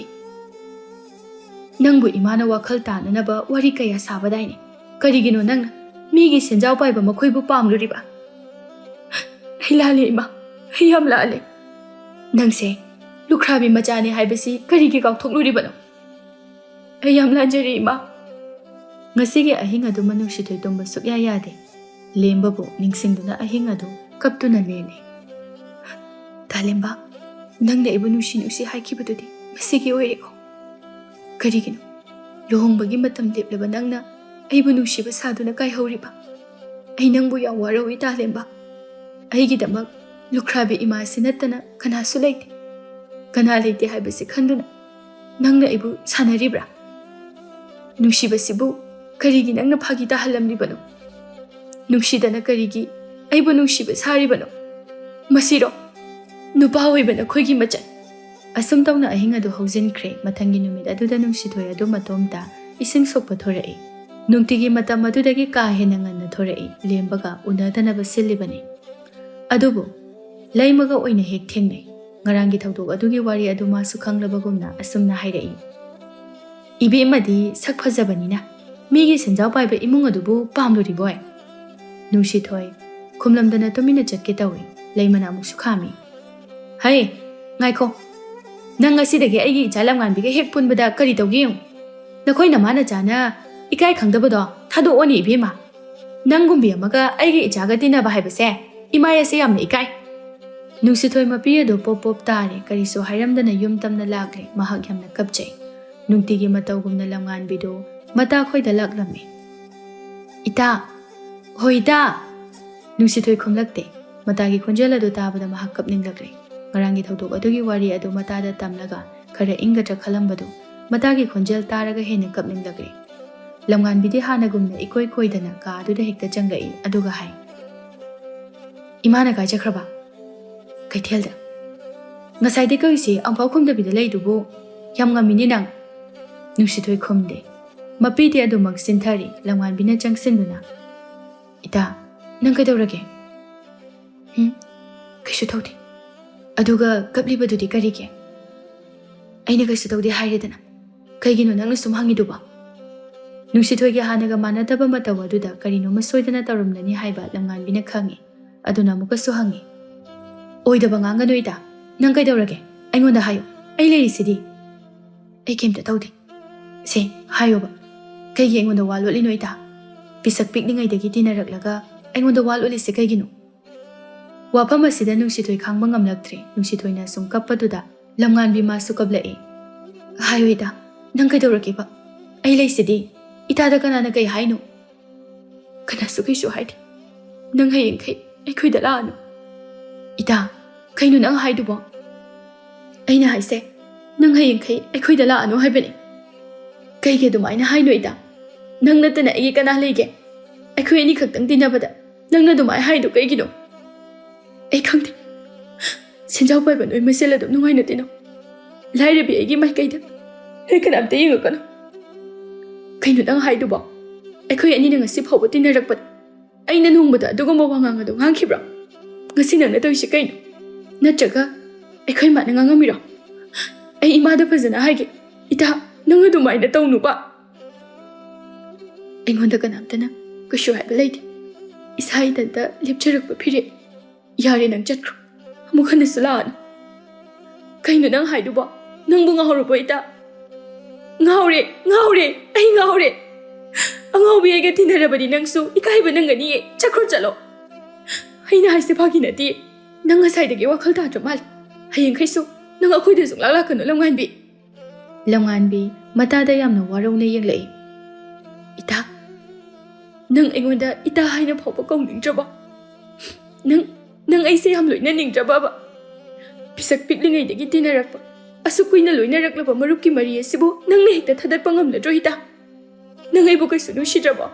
ꯅꯪꯕꯨ ꯏꯃꯥꯅ ꯋꯥꯈꯜ ꯇꯥꯅꯅꯕ ꯋꯥꯔꯤ ꯀꯌꯥ ꯁꯥꯕꯗꯥꯏꯅꯦ? ꯀꯔꯤꯒꯤꯅꯣ ꯅꯪꯅ ꯃꯤꯒꯤ ꯁꯦꯟꯖꯥꯎ ꯄꯥꯏꯕ ꯃꯈꯣꯏꯕꯨ ꯄꯥꯝꯂꯨꯔꯤꯕ? ꯑꯩ ꯂꯥꯜꯂꯦ ꯏꯃꯥ, ꯑꯩ ꯌꯥꯝ ꯂꯥꯜꯂꯦ꯫ ꯅꯪꯁꯦ ꯂꯨꯈ꯭ꯔꯥꯕꯤ ꯃꯆꯥꯅꯦ ꯍꯥꯏꯕꯁꯤ ꯀꯔꯤꯒꯤ ꯀꯥꯎꯊꯣꯛꯂꯨꯔꯤꯕꯅꯣ? ꯑꯩ ꯌꯥꯝ ꯂꯥꯟꯖꯔꯦ ꯏꯃꯥ꯫ ꯉꯁꯤꯒꯤ ꯑꯍꯤꯡ ꯑꯗꯨꯃ ꯅꯨꯡꯁꯤꯊꯣꯏ ꯇꯨꯝꯕ ꯁꯨꯛꯌꯥ ꯌꯥꯗꯦ꯫ ꯂꯦꯝꯕꯕꯨ ꯅꯤꯡꯁꯤꯡꯗꯨꯅ ꯑꯍꯤꯡ ꯑꯗꯨ ꯀꯞꯇꯨꯅ ꯂꯦꯜꯂꯤ꯫ ꯇꯥꯂꯦꯝꯕ, ꯅꯪꯅ ꯑꯩꯕꯨ ꯅꯨꯡꯁꯤ ꯅꯨꯡꯁꯤ ꯍꯥꯏꯈꯤꯕꯗꯨꯗꯤ ꯃꯁꯤꯒꯤ ꯑꯣꯏꯔꯦꯀꯣ? ꯀꯔꯤꯒꯤꯅꯣ ꯂꯨꯍꯣꯡꯕꯒꯤ ꯃꯇꯝ ꯂꯦꯞꯂꯕ ꯅꯪꯅ ꯑꯩꯕꯨ ꯅꯨꯡꯁꯤꯕ ꯁꯥꯗꯨꯅ ꯀꯥꯏꯍꯧꯔꯤꯕ? ꯑꯩ ꯅꯪꯕꯨ ꯌꯥꯝ ꯋꯥꯔꯧꯏ ꯇꯥꯂꯦꯝꯕ꯫ ꯑꯩꯒꯤꯗꯃꯛ ꯂꯨꯈ꯭ꯔꯥꯕꯤ ꯏꯃꯥꯁꯤ ꯅꯠꯇꯅ ꯀꯅꯥꯁꯨ ꯂꯩꯇꯦ꯫ ꯀꯅꯥ ꯂꯩꯇꯦ ꯍꯥꯏꯕꯁꯤ ꯈꯟꯗꯨꯅ ꯅꯪꯅ ꯑꯩꯕꯨ ꯁꯥꯟꯅꯔꯤꯕ꯭ꯔꯥ? ꯅꯨꯡꯁꯤꯕꯁꯤꯕꯨ ꯀꯔꯤꯒꯤ ꯅꯪꯅ ꯐꯥꯒꯤ ꯇꯥꯍꯜꯂꯝꯂꯤꯕꯅꯣ? ꯅꯨꯡꯁꯤꯗꯅ ꯀꯔꯤꯒꯤ ꯑꯩꯕꯨ ꯅꯨꯡꯁꯤꯕ ꯁꯥꯔꯤꯕꯅꯣ? ꯃꯁꯤꯔꯣ ꯅꯨꯄꯥ ꯑꯣꯏꯕ ꯅꯈꯣꯏꯒꯤ ꯃꯆꯠ? ꯑꯁꯨꯝ ꯇꯧꯅ ꯑꯍꯤꯡ ꯑꯗꯨ ꯍꯧꯖꯤꯟꯈ꯭ꯔꯦ꯫ ꯃꯊꯪꯒꯤ ꯅꯨꯃꯤꯠ ꯑꯗꯨꯗ ꯅꯨꯡꯁꯤꯊꯣꯏ ꯑꯗꯨ ꯃꯇꯣꯝꯇ ꯏꯁꯤꯡ ꯁꯣꯛꯄ ꯊꯣꯔꯛꯏ꯫ ꯅꯨꯡꯇꯤꯒꯤ ꯃꯇꯝ ꯑꯗꯨꯗꯒꯤ ꯀꯥ ꯍꯦꯟꯅ ꯉꯟꯅ ꯊꯣꯔꯛꯏ꯫ ꯂꯦꯝꯕꯒ ꯎꯅꯗꯅꯕ ꯁꯤꯜꯂꯤꯕꯅꯤ꯫ ꯑꯗꯨꯕꯨ ꯂꯩꯃꯒ ꯑꯣꯏꯅ ꯍꯦꯛ ꯊꯦꯡꯅꯩ꯫ ꯉꯔꯥꯡꯒꯤ ꯊꯧꯗꯣꯛ ꯑꯗꯨꯒꯤ ꯋꯥꯔꯤ ꯑꯗꯨ ꯃꯥꯁꯨ ꯈꯪꯂꯕꯒꯨꯝꯅ ꯑꯁꯨꯝꯅ ꯍꯥꯏꯔꯛꯏ, ꯏꯕꯦꯝꯃꯗꯤ ꯁꯛ ꯐꯖꯕꯅꯤꯅ ꯃꯤꯒꯤ ꯁꯦꯟꯖꯥꯎ ꯄꯥꯏꯕ ꯏꯃꯨꯡ ꯑꯗꯨꯕꯨ ꯄꯥꯝꯂꯨꯔꯤꯕꯣꯏ? ꯅꯨꯡꯁꯤꯊꯣꯏ ꯈꯨꯝꯂꯝꯗꯅ ꯇꯨꯃꯤꯟꯅ ꯆꯠꯀꯦ ꯇꯧꯏ꯫ ꯂꯩꯃꯅ ꯑꯃꯨꯛꯁꯨ ꯈꯥꯝꯃꯤ, ꯍꯩ, ꯉꯥꯏꯈꯣ꯫ ꯅꯪ ꯉꯁꯤꯗꯒꯤ ꯑꯩꯒꯤ ꯏꯆꯥ ꯂꯝꯉꯥꯟꯕꯤꯒ ꯍꯦꯛ ꯄꯨꯟꯕꯗ ꯀꯔꯤ ꯇꯧꯒꯦ ꯌꯦꯡꯉꯨ꯫ ꯅꯈꯣꯏ ꯅꯃꯥ ꯅꯆꯥꯅ ꯏꯀꯥꯏ ꯈꯪꯗꯕꯗꯣ ꯊꯥꯗꯣꯛꯑꯣꯅꯦ ꯏꯕꯦꯝꯃ꯫ ꯅꯪꯒꯨꯝꯕꯤ ꯑꯃꯒ ꯑꯩꯒꯤ ꯏꯆꯥꯒ ꯇꯤꯟꯅꯕ ꯍꯥꯏꯕꯁꯦ ꯏꯃꯥ ꯑꯁꯦ ꯌꯥꯝꯅ ꯏꯀꯥꯏ꯫ ꯅꯨꯡꯁꯤꯊꯣꯏ ꯃꯄꯤ ꯑꯗꯨ ꯄꯣꯞ ꯄꯣꯞ ꯇꯥꯔꯦ꯫ ꯀꯔꯤꯁꯨ ꯍꯥꯏꯔꯝꯗꯅ ꯌꯨꯝ ꯇꯝꯅ ꯂꯥꯛꯂꯦ꯫ ꯃꯍꯥꯛ ꯌꯥꯝꯅ ꯀꯞꯆꯩ꯫ ꯅꯨꯡꯇꯤꯒꯤ ꯃꯇꯧꯒꯨꯝꯅ ꯂꯝꯉꯥꯟꯕꯤꯗꯨ ꯃꯇꯥ ꯈꯣꯏꯗ ꯂꯥꯛꯂꯝꯃꯤ꯫ "ꯏꯇꯥ! ꯍꯣꯏ ꯏꯇꯥ!" ꯅꯨꯡꯁꯤꯊꯣꯏ ꯈꯨꯝꯂꯛꯇꯦ꯫ ꯃꯇꯥꯒꯤ ꯈꯣꯟꯖꯦꯜ ꯑꯗꯨ ꯇꯥꯕꯗ ꯃꯍꯥꯛ ꯀꯞꯅꯤꯡꯂꯛꯂꯦ꯫ ꯉꯔꯥꯡꯒꯤ ꯊꯧꯗꯣꯛ ꯑꯗꯨꯒꯤ ꯋꯥꯔꯤ ꯑꯗꯨ ꯃꯇꯥꯗ ꯇꯝꯂꯒ ꯈꯔ ꯏꯪꯒꯗ꯭ꯔꯥ ꯈꯜꯂꯝꯕꯗꯨ ꯃꯇꯥꯒꯤ ꯈꯣꯟꯖꯦꯜ ꯇꯥꯔꯒ ꯍꯦꯟꯅ ꯀꯞꯅꯤꯡꯂꯛꯂꯦ꯫ ꯂꯝꯉꯥꯟꯕꯤꯗꯤ ꯍꯥꯟꯅꯒꯨꯝꯅ ꯏꯀꯣꯏ ꯀꯣꯏꯗꯅ ꯀꯥ ꯑꯗꯨꯗ ꯍꯦꯛꯇ ꯆꯪꯂꯛꯏ꯫ ꯑꯗꯨꯒ ꯍꯥꯏ, "ꯏꯃꯥꯅ ꯀꯥꯏ ꯆꯠꯈ꯭ꯔꯕ?" "ꯀꯩꯊꯦꯜꯗ꯫ ꯉꯁꯥꯏꯗꯤ ꯀꯧꯏꯁꯤ ꯑꯃꯨꯛꯐꯥꯎ ꯈꯨꯝꯗꯕꯤꯗ ꯂꯩꯗꯨꯕꯨ? ꯌꯥꯝ ꯉꯝꯃꯤꯅꯦ ꯅꯪ꯫" ꯅꯨꯡꯁꯤꯊꯣꯏ ꯈꯨꯝꯗꯦ꯫ ꯃꯄꯤꯗꯤ ꯑꯗꯨꯃꯛ ꯆꯤꯟꯊꯔꯤ꯫ ꯂꯝꯉꯥꯟꯕꯤꯅ ꯆꯪꯁꯤꯟꯗꯨꯅ, "ꯏꯇꯥ, ꯅꯪ ꯀꯩꯗꯧꯔꯒꯦ?" "ꯎꯝ, ꯀꯩꯁꯨ ꯇꯧꯗꯦ꯫ ꯑꯗꯨꯒ ꯀꯞꯂꯤꯕꯗꯨꯗꯤ ꯀꯔꯤꯒꯤ?" "ꯑꯩꯅ ꯀꯩꯁꯨ ꯇꯧꯗꯦ ꯍꯥꯏꯔꯦꯗꯅ꯫ ꯀꯩꯒꯤꯅꯣ ꯅꯪꯅ ꯁꯨꯝ ꯍꯪꯉꯤꯗꯨꯕꯣ?" ꯅꯨꯡꯁꯤꯊꯣꯏꯒꯤ ꯍꯥꯟꯅꯒ ꯃꯥꯟꯅꯗꯕ ꯃꯇꯧ ꯑꯗꯨꯗ ꯀꯔꯤꯅꯣꯃ ꯁꯣꯏꯗꯅ ꯇꯧꯔꯝꯂꯅꯤ ꯍꯥꯏꯕ ꯂꯝꯉꯥꯟꯕꯤꯅ ꯈꯪꯉꯤ꯫ ꯑꯗꯨꯅ ꯑꯃꯨꯛꯀꯁꯨ ꯍꯪꯉꯤ, "ꯑꯣꯏꯗꯕ ꯉꯥꯡꯒꯅꯨ ꯏꯇꯥ꯫ ꯅꯪ ꯀꯩꯗꯧꯔꯒꯦ? ꯑꯩꯉꯣꯟꯗ ꯍꯥꯏꯌꯨ꯫ ꯑꯩ ꯂꯩꯔꯤꯁꯤꯗꯤ꯫" "ꯑꯩ ꯀꯩꯝꯇ ꯇꯧꯗꯦ꯫ ꯁꯦ, ꯍꯥꯏꯌꯣꯕ꯫ ꯀꯩꯒꯤ ꯑꯩꯉꯣꯟꯗ ꯋꯥ ꯂꯣꯠꯂꯤꯅꯣ ꯏꯇꯥ? ꯄꯤꯁꯛ ꯄꯤꯛꯂꯤꯉꯩꯗꯒꯤ ꯇꯤꯟꯅꯔꯛꯂꯒ ꯑꯩꯉꯣꯟꯗ ꯋꯥ ꯂꯣꯠꯂꯤꯁꯦ ꯀꯩꯒꯤꯅꯣ?" ꯋꯥꯐꯝ ꯑꯁꯤꯗ ꯅꯨꯡꯁꯤꯊꯣꯏ ꯈꯥꯡꯕ ꯉꯝꯂꯛꯇ꯭ꯔꯦ꯫ ꯅꯨꯡꯁꯤꯊꯣꯏꯅ ꯁꯨꯝ ꯀꯞꯄꯗꯨꯗ ꯂꯝꯉꯥꯟꯕꯤ ꯃꯥꯁꯨ ꯀꯞꯂꯛꯏ꯫ "ꯍꯥꯏꯌꯨ ꯏꯇꯥ, ꯅꯪ ꯀꯩꯗꯧꯔꯒꯦꯕ? ꯑꯩ ꯂꯩꯁꯤꯗꯤ꯫ ꯏꯇꯥꯗ ꯀꯅꯥꯅ ꯀꯩ ꯍꯥꯏꯅꯣ?" "ꯀꯅꯥꯁꯨ ꯀꯩꯁꯨ ꯍꯥꯏꯗꯦ꯫ ꯅꯪ ꯍꯌꯦꯡꯈꯩ ꯑꯩꯈꯣꯏꯗ ꯂꯥꯛꯑꯅꯨ꯫" "ꯏꯇꯥ, ꯀꯩꯅꯣ ꯅꯪ ꯍꯥꯏꯗꯨꯕꯣ?" "ꯑꯩꯅ ꯍꯥꯏꯁꯦ, ꯅꯪ ꯍꯌꯦꯡꯈꯩ ꯑꯩꯈꯣꯏꯗ ꯂꯥꯛꯑꯅꯨ ꯍꯥꯏꯕꯅꯦ꯫" "ꯀꯩꯒꯤ ꯑꯗꯨꯃꯥꯏꯅ ꯍꯥꯏꯅꯣ ꯏꯇꯥ? ꯅꯪ ꯅꯠꯇꯅ ꯑꯩꯒꯤ ꯀꯅꯥ ꯂꯩꯒꯦ? ꯑꯩꯈꯣꯏ ꯑꯅꯤ ꯈꯛꯇꯪ ꯇꯤꯟꯅꯕꯗ ꯅꯪꯅ ꯑꯗꯨꯃꯥꯏꯅ ꯍꯥꯏꯗꯣ ꯀꯩꯒꯤꯅꯣ?" "ꯑꯩ ꯈꯪꯗꯦ꯫ ꯁꯦꯟꯖꯥꯎ ꯄꯥꯏꯕ ꯅꯣꯏ ꯃꯁꯦꯜ ꯑꯗꯨꯝ ꯅꯨꯡꯉꯥꯏꯅ ꯇꯤꯟꯅꯧ꯫ ꯂꯥꯏꯔꯕꯤ ꯑꯩꯒꯤ ꯃꯥꯏꯀꯩꯗ ꯅꯣꯏ ꯀꯅꯥꯝꯇ ꯌꯦꯡꯉꯛꯀꯅꯨ꯫" "ꯀꯩꯅꯣ ꯅꯪ ꯍꯥꯏꯗꯨꯕꯣ? ꯑꯩꯈꯣꯏ ꯑꯅꯤꯅ ꯉꯁꯤ ꯐꯥꯎꯕ ꯇꯤꯟꯅꯔꯛꯄꯗ ꯑꯩꯅ ꯅꯣꯡꯃꯗ ꯑꯗꯨꯒꯨꯝꯕ ꯋꯥꯉꯥꯡ ꯑꯗꯨ ꯉꯥꯡꯈꯤꯕ꯭ꯔꯣ? ꯉꯁꯤ ꯅꯪꯅ ꯇꯧꯔꯤꯁꯤ ꯀꯩꯅꯣ? ꯅꯠꯇ꯭ꯔꯒ ꯑꯩꯈꯣꯏ ꯏꯃꯥꯅ ꯉꯥꯡꯉꯝꯃꯤꯔꯣ? ꯑꯩ ꯏꯃꯥꯗ ꯐꯖꯅ ꯍꯥꯏꯒꯦ꯫ ꯏꯇꯥ, ꯅꯪ ꯑꯗꯨꯃꯥꯏꯅ ꯇꯧꯅꯨꯕ꯫" "ꯑꯩꯉꯣꯟꯗ ꯀꯅꯥꯝꯇꯅ ꯀꯩꯁꯨ ꯍꯥꯏꯕ ꯂꯩꯇꯦ꯫ ꯏꯁꯥ ꯏꯊꯟꯇ ꯂꯦꯞꯆꯔꯛꯄ ꯐꯤꯔꯦꯞ꯫ ꯌꯥꯔꯦ, ꯅꯪ ꯆꯠꯈ꯭ꯔꯣ꯫ ꯑꯃꯨꯛ ꯍꯟꯅꯁꯨ ꯂꯥꯛꯑꯅꯨ꯫" ꯀꯩꯅꯣ ꯅꯪ ꯍꯥꯏꯗꯨꯕꯣ? ꯅꯪꯕꯨ ꯉꯥꯎꯔꯕꯣ, ꯏꯇꯥ? ꯉꯥꯎꯔꯦ, ꯉꯥꯎꯔꯦ, ꯑꯩ ꯉꯥꯎꯔꯦ꯫ ꯑꯉꯥꯎꯕꯤ ꯑꯩꯒ ꯇꯤꯟꯅꯔꯕꯗꯤ ꯅꯪꯁꯨ ꯏꯀꯥꯏꯕ ꯅꯪꯒꯅꯤꯌꯦ꯫ ꯆꯠꯈ꯭ꯔꯣ, ꯆꯠꯂꯣ꯫ ꯑꯩꯅ ꯍꯥꯏꯁꯦ ꯐꯥꯒꯤ ꯅꯠꯇꯦ꯫ ꯅꯪ ꯉꯁꯥꯏꯗꯒꯤ ꯋꯥꯈꯜ ꯇꯥꯗ꯭ꯔ ꯃꯥꯜꯂꯦ꯫ ꯍꯌꯦꯡꯈꯩꯁꯨ ꯅꯪ ꯑꯩꯈꯣꯏꯗ ꯁꯨꯡꯂꯥꯛ ꯂꯥꯛꯀꯅꯨ, ꯂꯝꯉꯥꯟꯕꯤ꯫ ꯂꯝꯉꯥꯟꯕꯤ ꯃꯇꯥꯗ ꯌꯥꯝꯅ ꯋꯥꯔꯧꯅ ꯌꯦꯡꯂꯛꯏ꯫ ꯏꯇꯥ, ꯅꯪ ꯑꯩꯉꯣꯟꯗ ꯏꯇꯥ ꯍꯥꯏꯅ ꯐꯥꯎꯕ ꯀꯧꯅꯤꯡꯗ꯭ꯔꯕꯣ? ꯅꯪ, ꯅꯪ ꯑꯩꯁꯦ ꯌꯥꯝ ꯂꯣꯏꯅꯅꯤꯡꯗ꯭ꯔꯕꯕ? ꯄꯤꯁꯛ ꯄꯤꯛꯂꯤꯉꯩꯗꯒꯤ ꯇꯤꯟꯅꯔꯛꯄ, ꯑꯁꯨꯛ ꯀꯨꯏꯅ ꯂꯣꯏꯅꯔꯛꯂꯕ ꯃꯔꯨꯞꯀꯤ ꯃꯔꯤ ꯑꯁꯤꯕꯨ ꯅꯪꯅ ꯍꯦꯛꯇ ꯊꯥꯗꯠꯄ ꯉꯝꯂꯗ꯭ꯔꯣ, ꯏꯇꯥ? ꯅꯪ ꯑꯩꯕꯨ ꯀꯩꯁꯨ ꯅꯨꯡꯁꯤꯗ꯭ꯔꯕꯣ?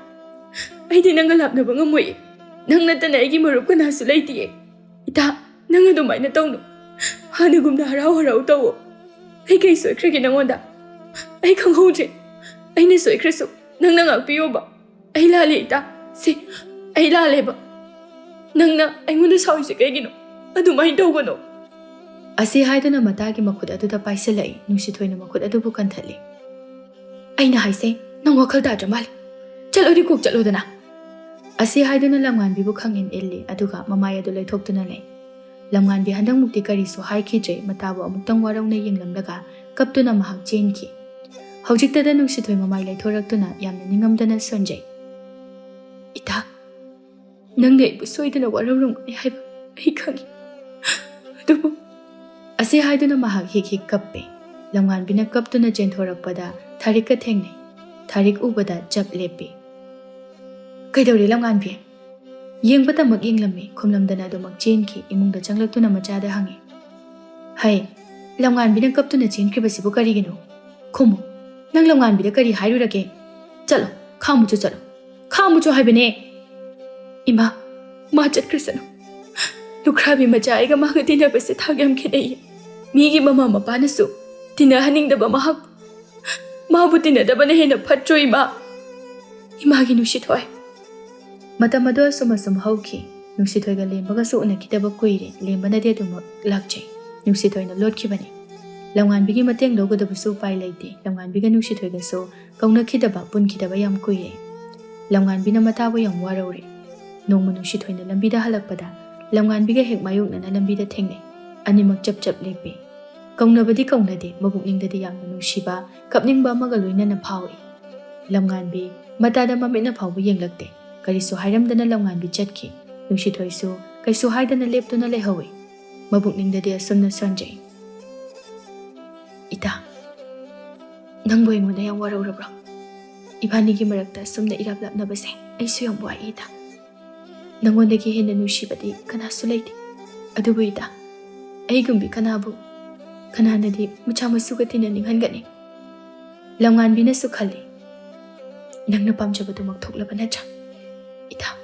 ꯑꯩꯗꯤ ꯅꯪꯒ ꯂꯥꯞꯅꯕ ꯉꯝꯃꯣꯏꯌꯦ꯫ ꯅꯪ ꯅꯠꯇꯅ ꯑꯩꯒꯤ ꯃꯔꯨꯞ ꯀꯅꯥꯁꯨ ꯂꯩꯇꯤꯌꯦ꯫ ꯏꯇꯥ, ꯅꯪ ꯑꯗꯨꯃꯥꯏꯅ ꯇꯧꯅꯨ꯫ ꯍꯥꯟꯅꯒꯨꯝꯅ ꯍꯔꯥꯎ ꯍꯔꯥꯎ ꯇꯧꯋꯣ꯫ ꯑꯩ ꯀꯩ ꯁꯣꯏꯈ꯭ꯔꯒꯦ ꯅꯪꯉꯣꯟꯗ? ꯑꯩ ꯈꯪꯍꯧꯗ꯭ꯔꯦ꯫ ꯑꯩꯅ ꯁꯣꯏꯈ꯭ꯔꯁꯨ ꯅꯪꯅ ꯉꯥꯛꯄꯤꯌꯣꯕ꯫ ꯑꯩ ꯂꯥꯜꯂꯦ, ꯏꯇꯥ꯫ ꯁꯤ, ꯑꯩ ꯂꯥꯜꯂꯦꯕ꯫ ꯅꯪꯅ ꯑꯩꯉꯣꯟꯗ ꯁꯥꯎꯔꯤꯁꯦ ꯀꯩꯒꯤꯅꯣ? ꯑꯗꯨꯃꯥꯏꯅ ꯇꯧꯒꯅꯣ꯫ ꯑꯁꯤ ꯍꯥꯏꯗꯨꯅ ꯃꯇꯥꯒꯤ ꯃꯈꯨꯠ ꯑꯗꯨꯗ ꯄꯥꯏꯁꯤꯜꯂꯛꯏ꯫ ꯅꯨꯡꯁꯤꯊꯣꯏꯅ ꯃꯈꯨꯠ ꯑꯗꯨꯕꯨ ꯀꯟꯊꯠꯂꯤ꯫ ꯑꯩꯅ ꯍꯥꯏꯁꯦ ꯅꯪ ꯋꯥꯈꯜ ꯇꯥꯗ꯭ꯔ ꯃꯥꯜꯂꯦ꯫ ꯆꯠꯂꯣꯗꯤ ꯀꯣꯛ ꯆꯠꯂꯣꯗꯅ꯫ ꯑꯁꯤ ꯍꯥꯏꯗꯨꯅ ꯂꯝꯉꯥꯟꯕꯤꯕꯨ ꯈꯪꯏꯟ ꯏꯜꯂꯤ, ꯑꯗꯨꯒ ꯃꯃꯥꯏ ꯑꯗꯨ ꯂꯩꯊꯣꯛꯇꯨꯅ ꯂꯩ꯫ ꯂꯝꯉꯥꯟꯕꯤ ꯍꯟꯗꯛꯃꯨꯛꯇꯤ ꯀꯔꯤꯁꯨ ꯍꯥꯏꯈꯤꯗ꯭ꯔꯦ꯫ ꯃꯇꯥꯕꯨ ꯑꯃꯨꯛꯇꯪ ꯋꯥꯔꯧꯅ ꯌꯦꯡꯂꯝꯂꯒ ꯀꯞꯇꯨꯅ ꯃꯍꯥꯛ ꯆꯦꯟꯈꯤ꯫ ꯍꯧꯖꯤꯛꯇꯗ ꯅꯨꯡꯁꯤꯊꯣꯏ ꯃꯃꯥꯏ ꯂꯩꯊꯣꯔꯛꯇꯨꯅ ꯌꯥꯝꯅ ꯅꯤꯡꯉꯝꯗꯅ ꯁꯣꯟꯖꯩ꯫ ꯏꯇꯥ, ꯅꯪꯅ ꯑꯩꯕꯨ ꯁꯣꯏꯗꯅ ꯋꯥꯔꯧꯔꯝꯒꯅꯤ ꯍꯥꯏꯕ ꯑꯩ ꯈꯪꯏ꯫ ꯑꯗꯨꯕꯨ ꯑꯁꯤ ꯍꯥꯏꯗꯨꯅ ꯃꯍꯥꯛ ꯍꯤꯛ ꯍꯤꯛ ꯀꯞꯄꯦ꯫ ꯂꯝꯉꯥꯟꯕꯤꯅ ꯀꯞꯇꯨꯅ ꯆꯦꯟꯊꯣꯔꯛꯄꯗ ꯊꯥꯔꯤꯛꯀ ꯊꯦꯡꯅꯩ꯫ ꯊꯥꯔꯤꯛ ꯎꯕꯗ ꯆꯞ ꯂꯦꯞꯄꯤ꯫ "ꯀꯩꯗꯧꯔꯦ, ꯂꯝꯉꯥꯟꯕꯤ?" ꯌꯦꯡꯕꯇꯃꯛ ꯌꯦꯡꯂꯝꯃꯤ, ꯈꯨꯝꯂꯝꯗꯅ ꯑꯗꯨꯃꯛ ꯆꯦꯟꯈꯤ꯫ ꯏꯃꯨꯡꯗ ꯆꯪꯂꯛꯇꯨꯅ ꯃꯆꯥꯗ ꯍꯪꯉꯤ꯫ "ꯍꯩ, ꯂꯝꯉꯥꯟꯕꯤꯅ ꯀꯞꯇꯨꯅ ꯆꯦꯟꯈ꯭ꯔꯤꯕꯁꯤꯕꯨ ꯀꯔꯤꯒꯤꯅꯣ? ꯈꯨꯝꯃꯨ, ꯅꯪ ꯂꯝꯉꯥꯟꯕꯤꯗ ꯀꯔꯤ ꯍꯥꯏꯔꯨꯔꯒꯦ? ꯆꯠꯂꯣ, ꯈꯥꯝꯃꯨꯆꯣ, ꯆꯠꯂꯣ, ꯈꯥꯝꯃꯨꯆꯣ ꯍꯥꯏꯕꯅꯦ!" "ꯏꯃꯥ, ꯃꯥ ꯆꯠꯈ꯭ꯔꯁꯅꯨ꯫ ꯂꯨꯈ꯭ꯔꯥꯕꯤ ꯃꯆꯥ ꯑꯩꯒ ꯃꯥꯒ ꯇꯤꯟꯅꯕꯁꯦ ꯊꯥꯛ ꯌꯥꯝ ꯈꯦꯠꯅꯩꯌꯦ꯫ ꯃꯤꯒꯤ ꯃꯃꯥ ꯃꯄꯥꯅꯁꯨ ꯇꯤꯟꯅꯍꯟꯅꯤꯡꯗꯕ ꯃꯍꯥꯛꯄꯨ꯫ ꯃꯥꯕꯨ ꯇꯤꯟꯅꯗꯕꯅ ꯍꯦꯟꯅ ꯐꯠꯇ꯭ꯔꯣ, ꯏꯃꯥ? ꯏꯃꯥꯒꯤ ꯅꯨꯡꯁꯤꯊꯣꯏ!" ꯃꯇꯝ ꯑꯗꯨ ꯑꯁꯨꯝ ꯑꯁꯨꯝ ꯍꯧꯈꯤ꯫ ꯅꯨꯡꯁꯤꯊꯣꯏꯒ ꯂꯦꯝꯕꯒꯁꯨ ꯎꯅꯈꯤꯗꯕ ꯀꯨꯏꯔꯦ꯫ ꯂꯦꯝꯕꯅꯗꯤ ꯑꯗꯨꯃꯛ ꯂꯥꯛꯆꯩ꯫ ꯅꯨꯡꯁꯤꯊꯣꯏꯅ ꯂꯣꯠꯈꯤꯕꯅꯤ꯫ ꯂꯝꯉꯥꯟꯕꯤꯒꯤ ꯃꯇꯦꯡ ꯂꯧꯒꯗꯕꯁꯨ ꯎꯄꯥꯏ ꯂꯩꯇꯦ꯫ ꯂꯝꯉꯥꯟꯕꯤꯒ ꯅꯨꯡꯁꯤꯊꯣꯏꯒꯁꯨ ꯀꯧꯅꯈꯤꯗꯕ, ꯄꯨꯟꯈꯤꯗꯕ ꯌꯥꯝ ꯀꯨꯏꯔꯦ꯫ ꯂꯝꯉꯥꯟꯕꯤꯅ ꯃꯇꯥꯕꯨ ꯌꯥꯝ ꯋꯥꯔꯧꯔꯦ꯫ ꯅꯣꯡꯃ ꯅꯨꯡꯁꯤꯊꯣꯏꯅ ꯂꯝꯕꯤꯗ ꯍꯜꯂꯛꯄꯗ ꯂꯝꯉꯥꯟꯕꯤꯒ ꯍꯦꯛ ꯃꯥꯌꯣꯛꯅꯅ ꯂꯝꯕꯤꯗ ꯊꯦꯡꯅꯩ꯫ ꯑꯅꯤꯃꯛ ꯆꯞ ꯆꯞ ꯂꯦꯞꯄꯤ꯫ ꯀꯧꯅꯕꯗꯤ ꯀꯧꯅꯗꯦ, ꯃꯕꯨꯛꯅꯤꯡꯗꯗꯤ ꯌꯥꯝꯅ ꯅꯨꯡꯁꯤꯕ, ꯀꯞꯅꯤꯡꯕ ꯑꯃꯒ ꯂꯣꯏꯅꯅ ꯐꯥꯎꯏ꯫ ꯂꯝꯉꯥꯟꯕꯤ ꯃꯇꯥꯗ ꯃꯃꯤꯠꯅ ꯐꯥꯎꯕ ꯌꯦꯡꯂꯛꯇꯦ꯫ ꯀꯔꯤꯁꯨ ꯍꯥꯏꯔꯝꯗꯅ ꯂꯝꯉꯥꯟꯕꯤ ꯆꯠꯈꯤ꯫ ꯅꯨꯡꯁꯤꯊꯣꯏꯁꯨ ꯀꯩꯁꯨ ꯍꯥꯏꯗꯅ ꯂꯦꯞꯇꯨꯅ ꯂꯩꯍꯧꯏ꯫ ꯃꯕꯨꯛꯅꯤꯡꯗꯗꯤ ꯑꯁꯨꯝꯅ ꯁꯣꯟꯖꯩ, "ꯏꯇꯥ, ꯅꯪꯕꯨ ꯑꯩꯉꯣꯟꯗ ꯌꯥꯝ ꯋꯥꯔꯧꯔꯕ꯭ꯔꯣ? ꯏꯕꯥꯅꯤꯒꯤ ꯃꯔꯛꯇ ꯑꯁꯨꯝꯅ ꯏꯔꯥꯞ ꯂꯥꯞꯅꯕꯁꯦ ꯑꯩꯁꯨ ꯌꯥꯝ ꯋꯥꯏ ꯏꯇꯥ꯫ ꯅꯪꯉꯣꯟꯗꯒꯤ ꯍꯦꯟꯅ ꯅꯨꯡꯁꯤꯕꯗꯤ ꯀꯅꯥꯁꯨ ꯂꯩꯇꯦ꯫ ꯑꯗꯨꯕꯨ ꯏꯇꯥ, ꯑꯩꯒꯨꯝꯕꯤ ꯀꯅꯥꯕꯨ, ꯀꯅꯥꯅꯗꯤ ꯃꯆꯥ ꯃꯁꯨꯒ ꯇꯤꯟꯅꯅꯤꯡꯍꯟꯒꯅꯤ?" ꯂꯝꯉꯥꯟꯕꯤꯅꯁꯨ ꯈꯜꯂꯤ, "ꯅꯪꯅ ꯄꯥꯝꯖꯕꯗꯨꯃꯛ ꯊꯣꯛꯂꯕ ꯅꯠꯇ꯭ꯔꯥ? ꯏꯇꯥ,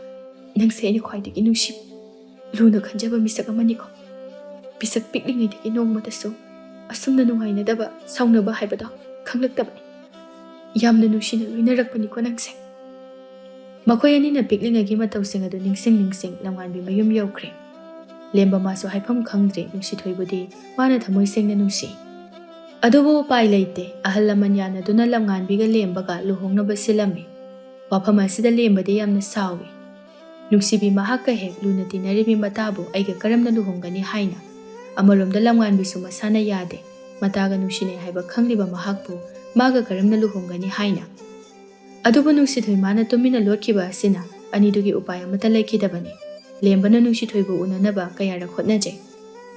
ꯅꯪꯁꯦ ꯑꯩꯅ ꯈ꯭ꯋꯥꯏꯗꯒꯤ ꯅꯨꯡꯁꯤ, ꯂꯨꯅ ꯈꯟꯖꯕ ꯃꯤꯁꯛ ꯑꯃꯅꯤꯀꯣ꯫ ꯄꯤꯁꯛ ꯄꯤꯛꯂꯤꯉꯩꯗꯒꯤ ꯅꯣꯡꯃꯇꯁꯨ ꯑꯁꯨꯝꯅ ꯅꯨꯡꯉꯥꯏꯅꯗꯕ, ꯁꯥꯎꯅꯕ ꯍꯥꯏꯕꯗꯣ ꯈꯪꯂꯛꯇꯕꯅꯤ꯫ ꯌꯥꯝꯅ ꯅꯨꯡꯁꯤꯅ ꯂꯣꯏꯅꯔꯛꯄꯅꯤꯀꯣ ꯅꯪꯁꯦ꯫" ꯃꯈꯣꯏ ꯑꯅꯤꯅ ꯄꯤꯛꯂꯤꯉꯩꯒꯤ ꯃꯇꯧꯁꯤꯡ ꯑꯗꯨ ꯅꯤꯡꯁꯤꯡ ꯅꯤꯡꯁꯤꯡ ꯂꯝꯉꯥꯟꯕꯤ ꯃꯌꯨꯝ ꯌꯧꯈ꯭ꯔꯦ꯫ ꯂꯦꯝꯕ ꯃꯥꯁꯨ ꯍꯥꯏꯐꯝ ꯈꯪꯗ꯭ꯔꯦ, ꯅꯨꯡꯁꯤꯊꯣꯏꯕꯨꯗꯤ ꯃꯥꯅ ꯊꯃꯣꯏ ꯁꯦꯡꯅ ꯅꯨꯡꯁꯤ꯫ ꯑꯗꯨꯕꯨ ꯎꯄꯥꯏ ꯂꯩꯇꯦ, ꯑꯍꯜ ꯂꯃꯟ ꯌꯥꯅꯗꯨꯅ ꯂꯝꯉꯥꯟꯕꯤꯒ ꯂꯦꯝꯕꯒ ꯂꯨꯍꯣꯡꯅꯕ ꯁꯤꯜꯂꯝꯃꯤ꯫ ꯋꯥꯐꯝ ꯑꯁꯤꯗ ꯂꯦꯝꯕꯗꯤ ꯌꯥꯝꯅ ꯁꯥꯎꯏ꯫ "ꯅꯨꯡꯁꯤꯕꯤ ꯃꯍꯥꯛꯀ ꯍꯦꯛ ꯂꯨꯅ ꯇꯤꯟꯅꯔꯤꯕꯤ ꯃꯇꯥꯕꯨ ꯑꯩꯒ ꯀꯔꯝꯅ ꯂꯨꯍꯣꯡꯒꯅꯤ ꯍꯥꯏꯅ?" ꯑꯃꯔꯣꯝꯗ ꯂꯝꯉꯥꯟꯕꯤꯁꯨ ꯃꯁꯥꯅ ꯌꯥꯗꯦ꯫ ꯃꯇꯥꯒ ꯅꯨꯡꯁꯤꯅꯩ ꯍꯥꯏꯕ ꯈꯪꯂꯤꯕ ꯃꯍꯥꯛꯄꯨ ꯃꯥꯒ ꯀꯔꯝꯅ ꯂꯨꯍꯣꯡꯒꯅꯤ ꯍꯥꯏꯅ? ꯑꯗꯨꯕꯨ ꯅꯨꯡꯁꯤꯊꯣꯏ ꯃꯥꯅ ꯇꯨꯃꯤꯟꯅ ꯂꯣꯠꯈꯤꯕ ꯑꯁꯤꯅ ꯑꯅꯤꯗꯨꯒꯤ ꯎꯄꯥꯏ ꯑꯃꯠꯇ ꯂꯩꯈꯤꯗꯕꯅꯤ꯫ ꯂꯦꯝꯕꯅ ꯅꯨꯡꯁꯤꯊꯣꯏꯕꯨ ꯎꯅꯅꯕ ꯀꯌꯥꯔꯛ ꯍꯣꯠꯅꯖꯩ꯫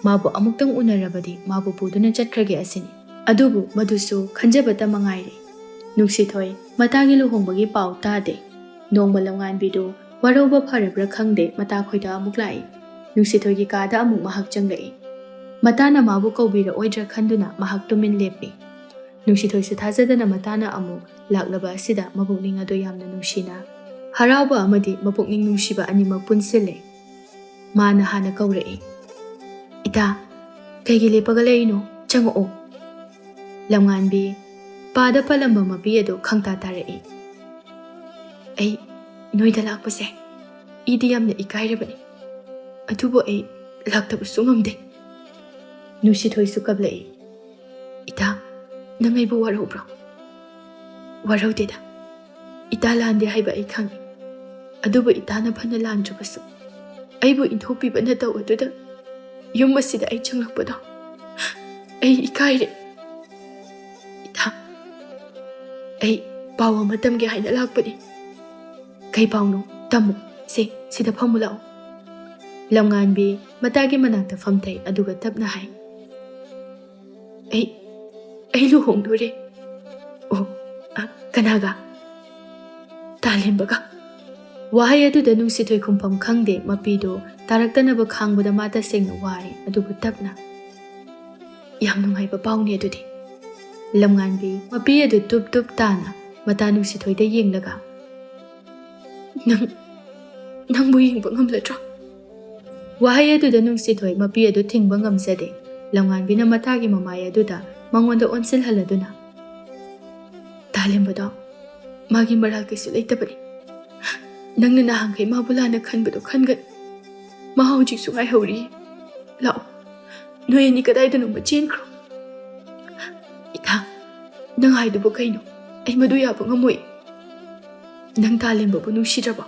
ꯃꯥꯕꯨ ꯑꯃꯨꯛꯇꯪ ꯎꯅꯔꯕꯗꯤ ꯃꯥꯕꯨ ꯄꯨꯗꯨꯅ ꯆꯠꯈ꯭ꯔꯒꯦ ꯑꯁꯤꯅꯤ꯫ ꯑꯗꯨꯕꯨ ꯃꯗꯨꯁꯨ ꯈꯟꯖꯕꯇ ꯃꯉꯥꯏꯔꯦ꯫ ꯅꯨꯡꯁꯤꯊꯣꯏ ꯃꯇꯥꯒꯤ ꯂꯨꯍꯣꯡꯕꯒꯤ ꯄꯥꯎ ꯇꯥꯗꯦ꯫ ꯅꯣꯡꯃ ꯂꯝꯉꯥꯟꯕꯤꯗꯨ ꯋꯥꯔꯧꯕ ꯐꯔꯕ꯭ꯔꯥ ꯈꯪꯗꯦ, ꯃꯇꯥ ꯈꯣꯏꯗ ꯑꯃꯨꯛ ꯂꯥꯛꯏ꯫ ꯅꯨꯡꯁꯤꯊꯣꯏꯒꯤ ꯀꯥꯗ ꯑꯃꯨꯛ ꯃꯍꯥꯛ ꯆꯪꯂꯛꯏ꯫ ꯃꯇꯥꯅ ꯃꯥꯕꯨ ꯀꯧꯕꯤꯔꯛꯑꯣꯏꯗ꯭ꯔꯥ ꯈꯟꯗꯨꯅ ꯃꯍꯥꯛ ꯇꯨꯃꯤꯟ ꯂꯦꯞꯄꯤ꯫ ꯅꯨꯡꯁꯤꯊꯣꯏꯁꯨ ꯊꯥꯖꯗꯅ ꯃꯇꯥꯅ ꯑꯃꯨꯛ ꯂꯥꯛꯂꯕ ꯑꯁꯤꯗ ꯃꯄꯨꯛꯅꯤꯡ ꯑꯗꯨ ꯌꯥꯝꯅ ꯅꯨꯡꯁꯤꯅ, ꯍꯔꯥꯎꯕ ꯑꯃꯗꯤ ꯃꯄꯨꯛꯅꯤꯡ ꯅꯨꯡꯁꯤꯕ ꯑꯅꯤꯃꯛ ꯄꯨꯟꯁꯤꯜꯂꯦ꯫ ꯃꯥꯅ ꯍꯥꯟꯅ ꯀꯧꯔꯛꯏ, "ꯏꯇꯥ, ꯀꯩꯒꯤ ꯂꯦꯞꯄꯒ ꯂꯩꯔꯤꯅꯣ? ꯆꯪꯉꯛꯑꯣ꯫" ꯂꯝꯉꯥꯟꯕꯤ ꯄꯥꯗ ꯄꯜꯂꯝꯕ ꯃꯄꯤ ꯑꯗꯨ ꯈꯪꯇꯥ ꯇꯥꯔꯛꯏ꯫ "ꯑꯩ ꯅꯣꯏꯗ ꯂꯥꯛꯄꯁꯦ ꯑꯩꯗꯤ ꯌꯥꯝꯅ ꯏꯀꯥꯏꯔꯕꯅꯤ, ꯑꯗꯨꯕꯨ ꯑꯩ ꯂꯥꯛꯇꯕꯁꯨ ꯉꯝꯗꯦ꯫" ꯅꯨꯡꯁꯤꯊꯣꯏꯁꯨ ꯀꯞꯂꯛꯏ꯫ "ꯏꯇꯥ, ꯅꯪ ꯑꯩꯕꯨ ꯋꯥꯔꯧꯕ꯭ꯔꯣ?" "ꯋꯥꯔꯧꯗꯦꯗ꯫ ꯏꯇꯥ ꯂꯥꯟꯗꯦ ꯍꯥꯏꯕ ꯑꯩ ꯈꯪꯏ꯫ ꯑꯗꯨꯕꯨ ꯏꯇꯥꯅ ꯐꯅ ꯂꯥꯟꯗ꯭ꯔꯕꯁꯨ ꯑꯩꯕꯨ ꯏꯟꯊꯣꯛꯄꯤꯕ ꯅꯇꯧ ꯑꯗꯨꯗ ꯌꯨꯝ ꯑꯁꯤꯗ ꯑꯩ ꯆꯪꯂꯛꯄꯗꯣ ꯑꯩ ꯏꯀꯥꯏꯔꯦ꯫ ꯏꯊꯥ, ꯑꯩ ꯄꯥꯎ ꯑꯃ ꯇꯝꯒꯦ ꯍꯥꯏꯅ ꯂꯥꯛꯄꯅꯤ꯫ ꯀꯩ ꯄꯥꯎꯅꯣ? ꯇꯝꯃꯨ꯫ ꯁꯦ, ꯁꯤꯗ ꯐꯝꯃꯨ ꯂꯥꯛꯑꯣ꯫ ꯂꯝꯉꯥꯟꯕꯤ ꯃꯇꯥꯒꯤ ꯃꯅꯥꯛꯇ ꯐꯝꯊꯩ, ꯑꯗꯨꯒ ꯇꯞꯅ ꯍꯥꯏ, "ꯑꯩ, ꯑꯩ ꯂꯨꯍꯣꯡꯗꯣꯔꯦ꯫" "ꯑꯣ, ꯑ, ꯀꯅꯥꯒ?" "ꯇꯥꯂꯦꯝꯕꯒ꯫" ꯋꯥꯍꯩ ꯑꯗꯨꯗ ꯅꯨꯡꯁꯤꯊꯣꯏ ꯈꯨꯝꯐꯝ ꯈꯪꯗꯦ꯫ ꯃꯄꯤꯗꯨ ꯇꯥꯔꯛꯇꯅꯕ ꯈꯥꯡꯕꯗ ꯃꯥ ꯇꯁꯦꯡꯅ ꯋꯥꯔꯦ, ꯑꯗꯨꯕꯨ ꯇꯞꯅ, "ꯌꯥꯝ ꯅꯨꯡꯉꯥꯏꯕ ꯄꯥꯎꯅꯦ ꯑꯗꯨꯗꯤ꯫" ꯂꯝꯉꯥꯟꯕꯤ ꯃꯄꯤ ꯑꯗꯨ ꯇꯨꯞ ꯇꯨꯞ ꯇꯥꯅ ꯃꯇꯥ ꯅꯨꯡꯁꯤꯊꯣꯏꯗ ꯌꯦꯡꯂꯒ, "ꯅꯪ, ꯅꯪꯕꯨ ꯌꯦꯡꯕ ꯉꯝꯂꯗ꯭ꯔꯣ?" ꯋꯥꯍꯩ ꯑꯗꯨꯗ ꯅꯨꯡꯁꯤꯊꯣꯏ ꯃꯄꯤ ꯑꯗꯨ ꯊꯤꯡꯕ ꯉꯝꯖꯗꯦ꯫ ꯂꯝꯉꯥꯟꯕꯤꯅ ꯃꯇꯥꯒꯤ ꯃꯃꯥꯏ ꯑꯗꯨꯗ ꯃꯉꯣꯟꯗ ꯑꯣꯟꯁꯤꯜꯍꯜꯂꯗꯨꯅ, "ꯇꯥꯂꯦꯝꯕꯗꯣ, ꯃꯥꯒꯤ ꯃꯔꯥꯜ ꯀꯩꯁꯨ ꯂꯩꯇꯕꯅꯤ꯫ ꯅꯪꯅ ꯅꯍꯥꯟꯈꯩ ꯃꯥꯕꯨ ꯂꯥꯟꯅ ꯈꯟꯕꯗꯣ ꯈꯟꯒꯅꯨ꯫ ꯃꯥ ꯍꯧꯖꯤꯛꯁꯨ ꯉꯥꯏꯍꯧꯔꯤ꯫ ꯂꯥꯛꯑꯣ, ꯅꯣꯏ ꯑꯅꯤ ꯀꯗꯥꯏꯗꯅꯣꯃ ꯆꯦꯟꯈ꯭ꯔꯣ꯫" "ꯏꯊꯥ, ꯅꯪ ꯍꯥꯏꯗꯨꯕꯨ ꯀꯩꯅꯣ? ꯑꯩ ꯃꯗꯨ ꯌꯥꯕ ꯉꯝꯃꯣꯏ꯫ ꯅꯪ ꯇꯥꯂꯦꯝꯕꯕꯨ ꯅꯨꯡꯁꯤꯗ꯭ꯔꯕꯣ?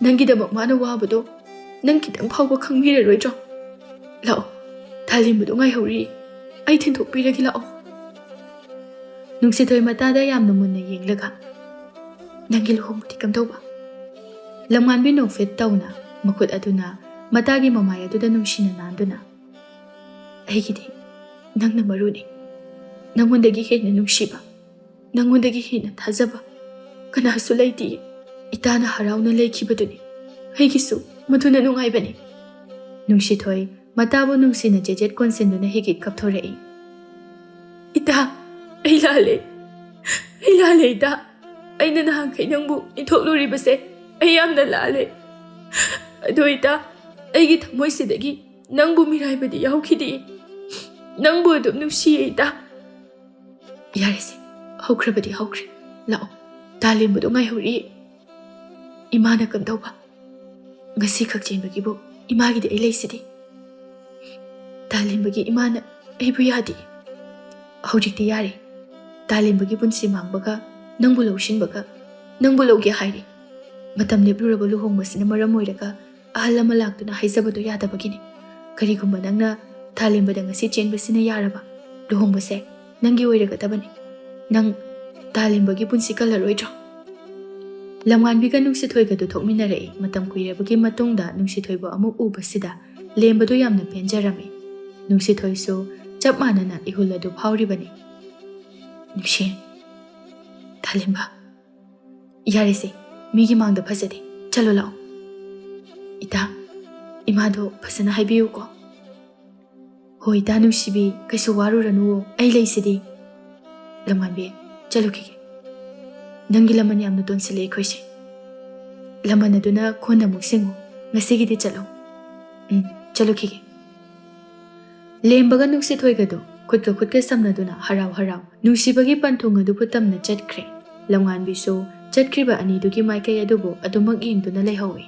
ꯅꯪꯒꯤꯗꯃꯛ ꯃꯥꯅ ꯋꯥꯕꯗꯣ ꯅꯪ ꯈꯤꯇꯪ ꯐꯥꯎꯕ ꯈꯪꯕꯤꯔꯔꯣꯏꯗ꯭ꯔꯣ? ꯂꯥꯛꯑꯣ, ꯇꯥꯂꯦꯝꯕꯗꯣ ꯉꯥꯏꯍꯧꯔꯤ꯫ ꯑꯩ ꯊꯤꯟꯗꯣꯛꯄꯤꯔꯒꯦ, ꯂꯥꯛꯑꯣ꯫" ꯅꯨꯡꯁꯤꯊꯣꯏ ꯃꯇꯥꯗ ꯌꯥꯝꯅ ꯃꯨꯟꯅ ꯌꯦꯡꯂꯒ, "ꯅꯪꯒꯤ ꯂꯨꯍꯣꯡꯕꯗꯤ ꯀꯝꯗꯧꯕ?" ꯂꯝꯉꯥꯟꯕꯤ ꯅꯣꯛꯐꯦꯠ ꯇꯧꯅ ꯃꯈꯨꯠ ꯑꯗꯨꯅ ꯃꯇꯥꯒꯤ ꯃꯃꯥꯏ ꯑꯗꯨꯗ ꯅꯨꯡꯁꯤꯅ ꯅꯥꯟꯗꯨꯅ, "ꯑꯩꯒꯤꯗꯤ ꯅꯪꯅ ꯃꯔꯨꯅꯤ꯫ ꯅꯪꯉꯣꯟꯗꯒꯤ ꯍꯦꯟꯅ ꯅꯨꯡꯁꯤꯕ, ꯅꯪꯉꯣꯟꯗꯒꯤ ꯍꯦꯟꯅ ꯊꯥꯖꯕ ꯀꯅꯥꯁꯨ ꯂꯩꯇꯦ꯫ ꯏꯇꯥꯅ ꯍꯔꯥꯎꯅ ꯂꯩꯈꯤꯕꯗꯨꯅꯤ ꯑꯩꯒꯤꯁꯨ ꯃꯗꯨꯅ ꯅꯨꯡꯉꯥꯏꯕꯅꯤ꯫" ꯅꯨꯡꯁꯤꯊꯣꯏ ꯃꯇꯥꯕꯨ ꯅꯨꯡꯁꯤꯅ ꯆꯦꯆꯦꯠ ꯀꯣꯟꯁꯤꯟꯗꯨꯅ ꯍꯤꯒꯤꯠ ꯀꯞꯊꯣꯔꯛꯏ꯫ "ꯏꯇꯥ, ꯑꯩ ꯂꯥꯜꯂꯦ꯫ ꯑꯩ ꯂꯥꯜꯂꯦ, ꯏꯇꯥ꯫ ꯑꯩꯅ ꯅꯍꯥꯟꯈꯩ ꯅꯪꯕꯨ ꯏꯟꯊꯣꯛꯂꯨꯔꯤꯕꯁꯦ ꯑꯩ ꯌꯥꯝꯅ ꯂꯥꯜꯂꯦ꯫ ꯑꯗꯣ ꯏꯇꯥ, ꯑꯩꯒꯤ ꯊꯃꯣꯏꯁꯤꯗꯒꯤ ꯅꯪꯕꯨ ꯃꯤꯔꯥꯏꯕꯗꯤ ꯌꯥꯎꯈꯤꯗꯦ꯫ ꯅꯪꯕꯨ ꯑꯗꯨꯝ ꯅꯨꯡꯁꯤꯌꯦ, ꯏꯇꯥ꯫" "ꯌꯥꯔꯦꯁꯦ, ꯍꯧꯈ꯭ꯔꯕꯗꯤ ꯍꯧꯈ꯭ꯔꯦ꯫ ꯂꯥꯛꯑꯣ, ꯇꯥꯂꯦꯝꯕꯗꯣ ꯉꯥꯏꯍꯧꯔꯤ꯫ ꯏꯃꯥꯅ ꯀꯝꯗꯧꯕ? ꯉꯁꯤ ꯈꯛ ꯆꯦꯟꯕꯒꯤꯕꯨ ꯏꯃꯥꯒꯤꯗꯤ ꯑꯩ ꯂꯩꯁꯤꯗꯤ꯫" "ꯇꯥꯂꯦꯝꯕꯒꯤ ꯏꯃꯥꯅ ꯑꯩꯕꯨ ꯌꯥꯗꯦ꯫" "ꯍꯧꯖꯤꯛꯇꯤ ꯌꯥꯔꯦ꯫ ꯇꯥꯂꯦꯝꯕꯒꯤ ꯄꯨꯟꯁꯤ ꯃꯥꯡꯕꯒ ꯅꯪꯕꯨ ꯂꯧꯁꯤꯟꯕꯒ ꯅꯪꯕꯨ ꯂꯧꯒꯦ ꯍꯥꯏꯔꯦ꯫ ꯃꯇꯝ ꯂꯦꯞꯂꯨꯔꯕ ꯂꯨꯍꯣꯡꯕꯁꯤꯅ ꯃꯔꯝ ꯑꯣꯏꯔꯒ ꯑꯍꯜ ꯑꯃ ꯂꯥꯛꯇꯨꯅ ꯍꯥꯏꯖꯕꯗꯣ ꯌꯥꯗꯕꯒꯤꯅꯤ꯫ ꯀꯔꯤꯒꯨꯝꯕ ꯅꯪꯅ ꯊꯥꯂꯦꯝꯕꯗ ꯉꯁꯤ ꯆꯦꯟꯕꯁꯤꯅ ꯌꯥꯔꯕ? ꯂꯨꯍꯣꯡꯕꯁꯦ ꯅꯪꯒꯤ ꯑꯣꯏꯔꯒꯗꯕꯅꯤ꯫ ꯅꯪ ꯊꯥꯂꯦꯝꯕꯒꯤ ꯄꯨꯟꯁꯤ ꯀꯜꯂꯔꯣꯏꯗ꯭ꯔꯣ?" ꯂꯝꯉꯥꯟꯕꯤꯒ ꯅꯨꯡꯁꯤꯊꯣꯏꯒꯗꯨ ꯊꯣꯛꯃꯤꯟꯅꯔꯛꯏ꯫ ꯃꯇꯝ ꯀꯨꯏꯔꯕꯒꯤ ꯃꯇꯨꯡꯗ ꯅꯨꯡꯁꯤꯊꯣꯏꯕꯨ ꯑꯃꯨꯛ ꯎꯕꯁꯤꯗ ꯂꯦꯝꯕꯗꯨ ꯌꯥꯝꯅ ꯄꯦꯟꯖꯔꯝꯃꯤ꯫ ꯅꯨꯡꯁꯤꯊꯣꯏꯁꯨ ꯆꯞ ꯃꯥꯟꯅꯅ ꯏꯍꯨꯜ ꯑꯗꯨ ꯐꯥꯎꯔꯤꯕꯅꯤ꯫ "ꯅꯨꯡꯁꯤ, ꯊꯥꯂꯦꯝꯕ, ꯌꯥꯔꯦꯁꯦ, ꯃꯤꯒꯤ ꯃꯥꯡꯗ ꯐꯖꯗꯦ, ꯆꯠꯂꯣ ꯂꯥꯛꯑꯣ꯫ ꯏꯇꯥ, ꯏꯃꯥꯗꯣ ꯐꯖꯅ ꯍꯥꯏꯕꯤꯌꯨꯀꯣ꯫" "ꯍꯣꯏ ꯏꯇꯥ ꯅꯨꯡꯁꯤꯕꯤ, ꯀꯩꯁꯨ ꯋꯥꯔꯨꯔꯅꯨ, ꯑꯩ ꯂꯩꯁꯤꯗꯤ꯫" "ꯂꯝꯉꯥꯟꯕꯤ, ꯆꯠꯂꯨꯈꯤꯒꯦ꯫ ꯅꯪꯒꯤ ꯂꯃꯟ ꯌꯥꯝꯅ ꯇꯣꯟꯁꯤꯜꯂꯦ ꯑꯩꯈꯣꯏꯁꯦ꯫ ꯂꯃꯟ ꯑꯗꯨꯅ ꯀꯣꯟꯅ ꯑꯃꯨꯛ ꯁꯤꯡꯉꯨ꯫ ꯉꯁꯤꯒꯤꯗꯤ ꯆꯠꯂꯣ꯫" "ꯎꯝ, ꯆꯠꯂꯨꯈꯤꯒꯦ꯫" ꯂꯦꯝꯕꯒ ꯅꯨꯡꯁꯤꯊꯣꯏꯒꯗꯨ ꯈꯨꯠꯀ ꯈꯨꯠꯀ ꯁꯝꯅꯗꯨꯅ ꯍꯔꯥꯎ ꯍꯔꯥꯎ ꯅꯨꯡꯁꯤꯕꯒꯤ ꯄꯟꯊꯨꯡ ꯑꯗꯨꯕꯨ ꯇꯝꯅ ꯆꯠꯈ꯭ꯔꯦ꯫ ꯂꯝꯉꯥꯟꯕꯤꯁꯨ ꯆꯠꯈ꯭ꯔꯤꯕ ꯑꯅꯤꯗꯨꯒꯤ ꯃꯥꯏꯀꯩ ꯑꯗꯨꯕꯨ ꯑꯗꯨꯃꯛ ꯌꯦꯡꯗꯨꯅ ꯂꯩꯍꯧꯏ꯫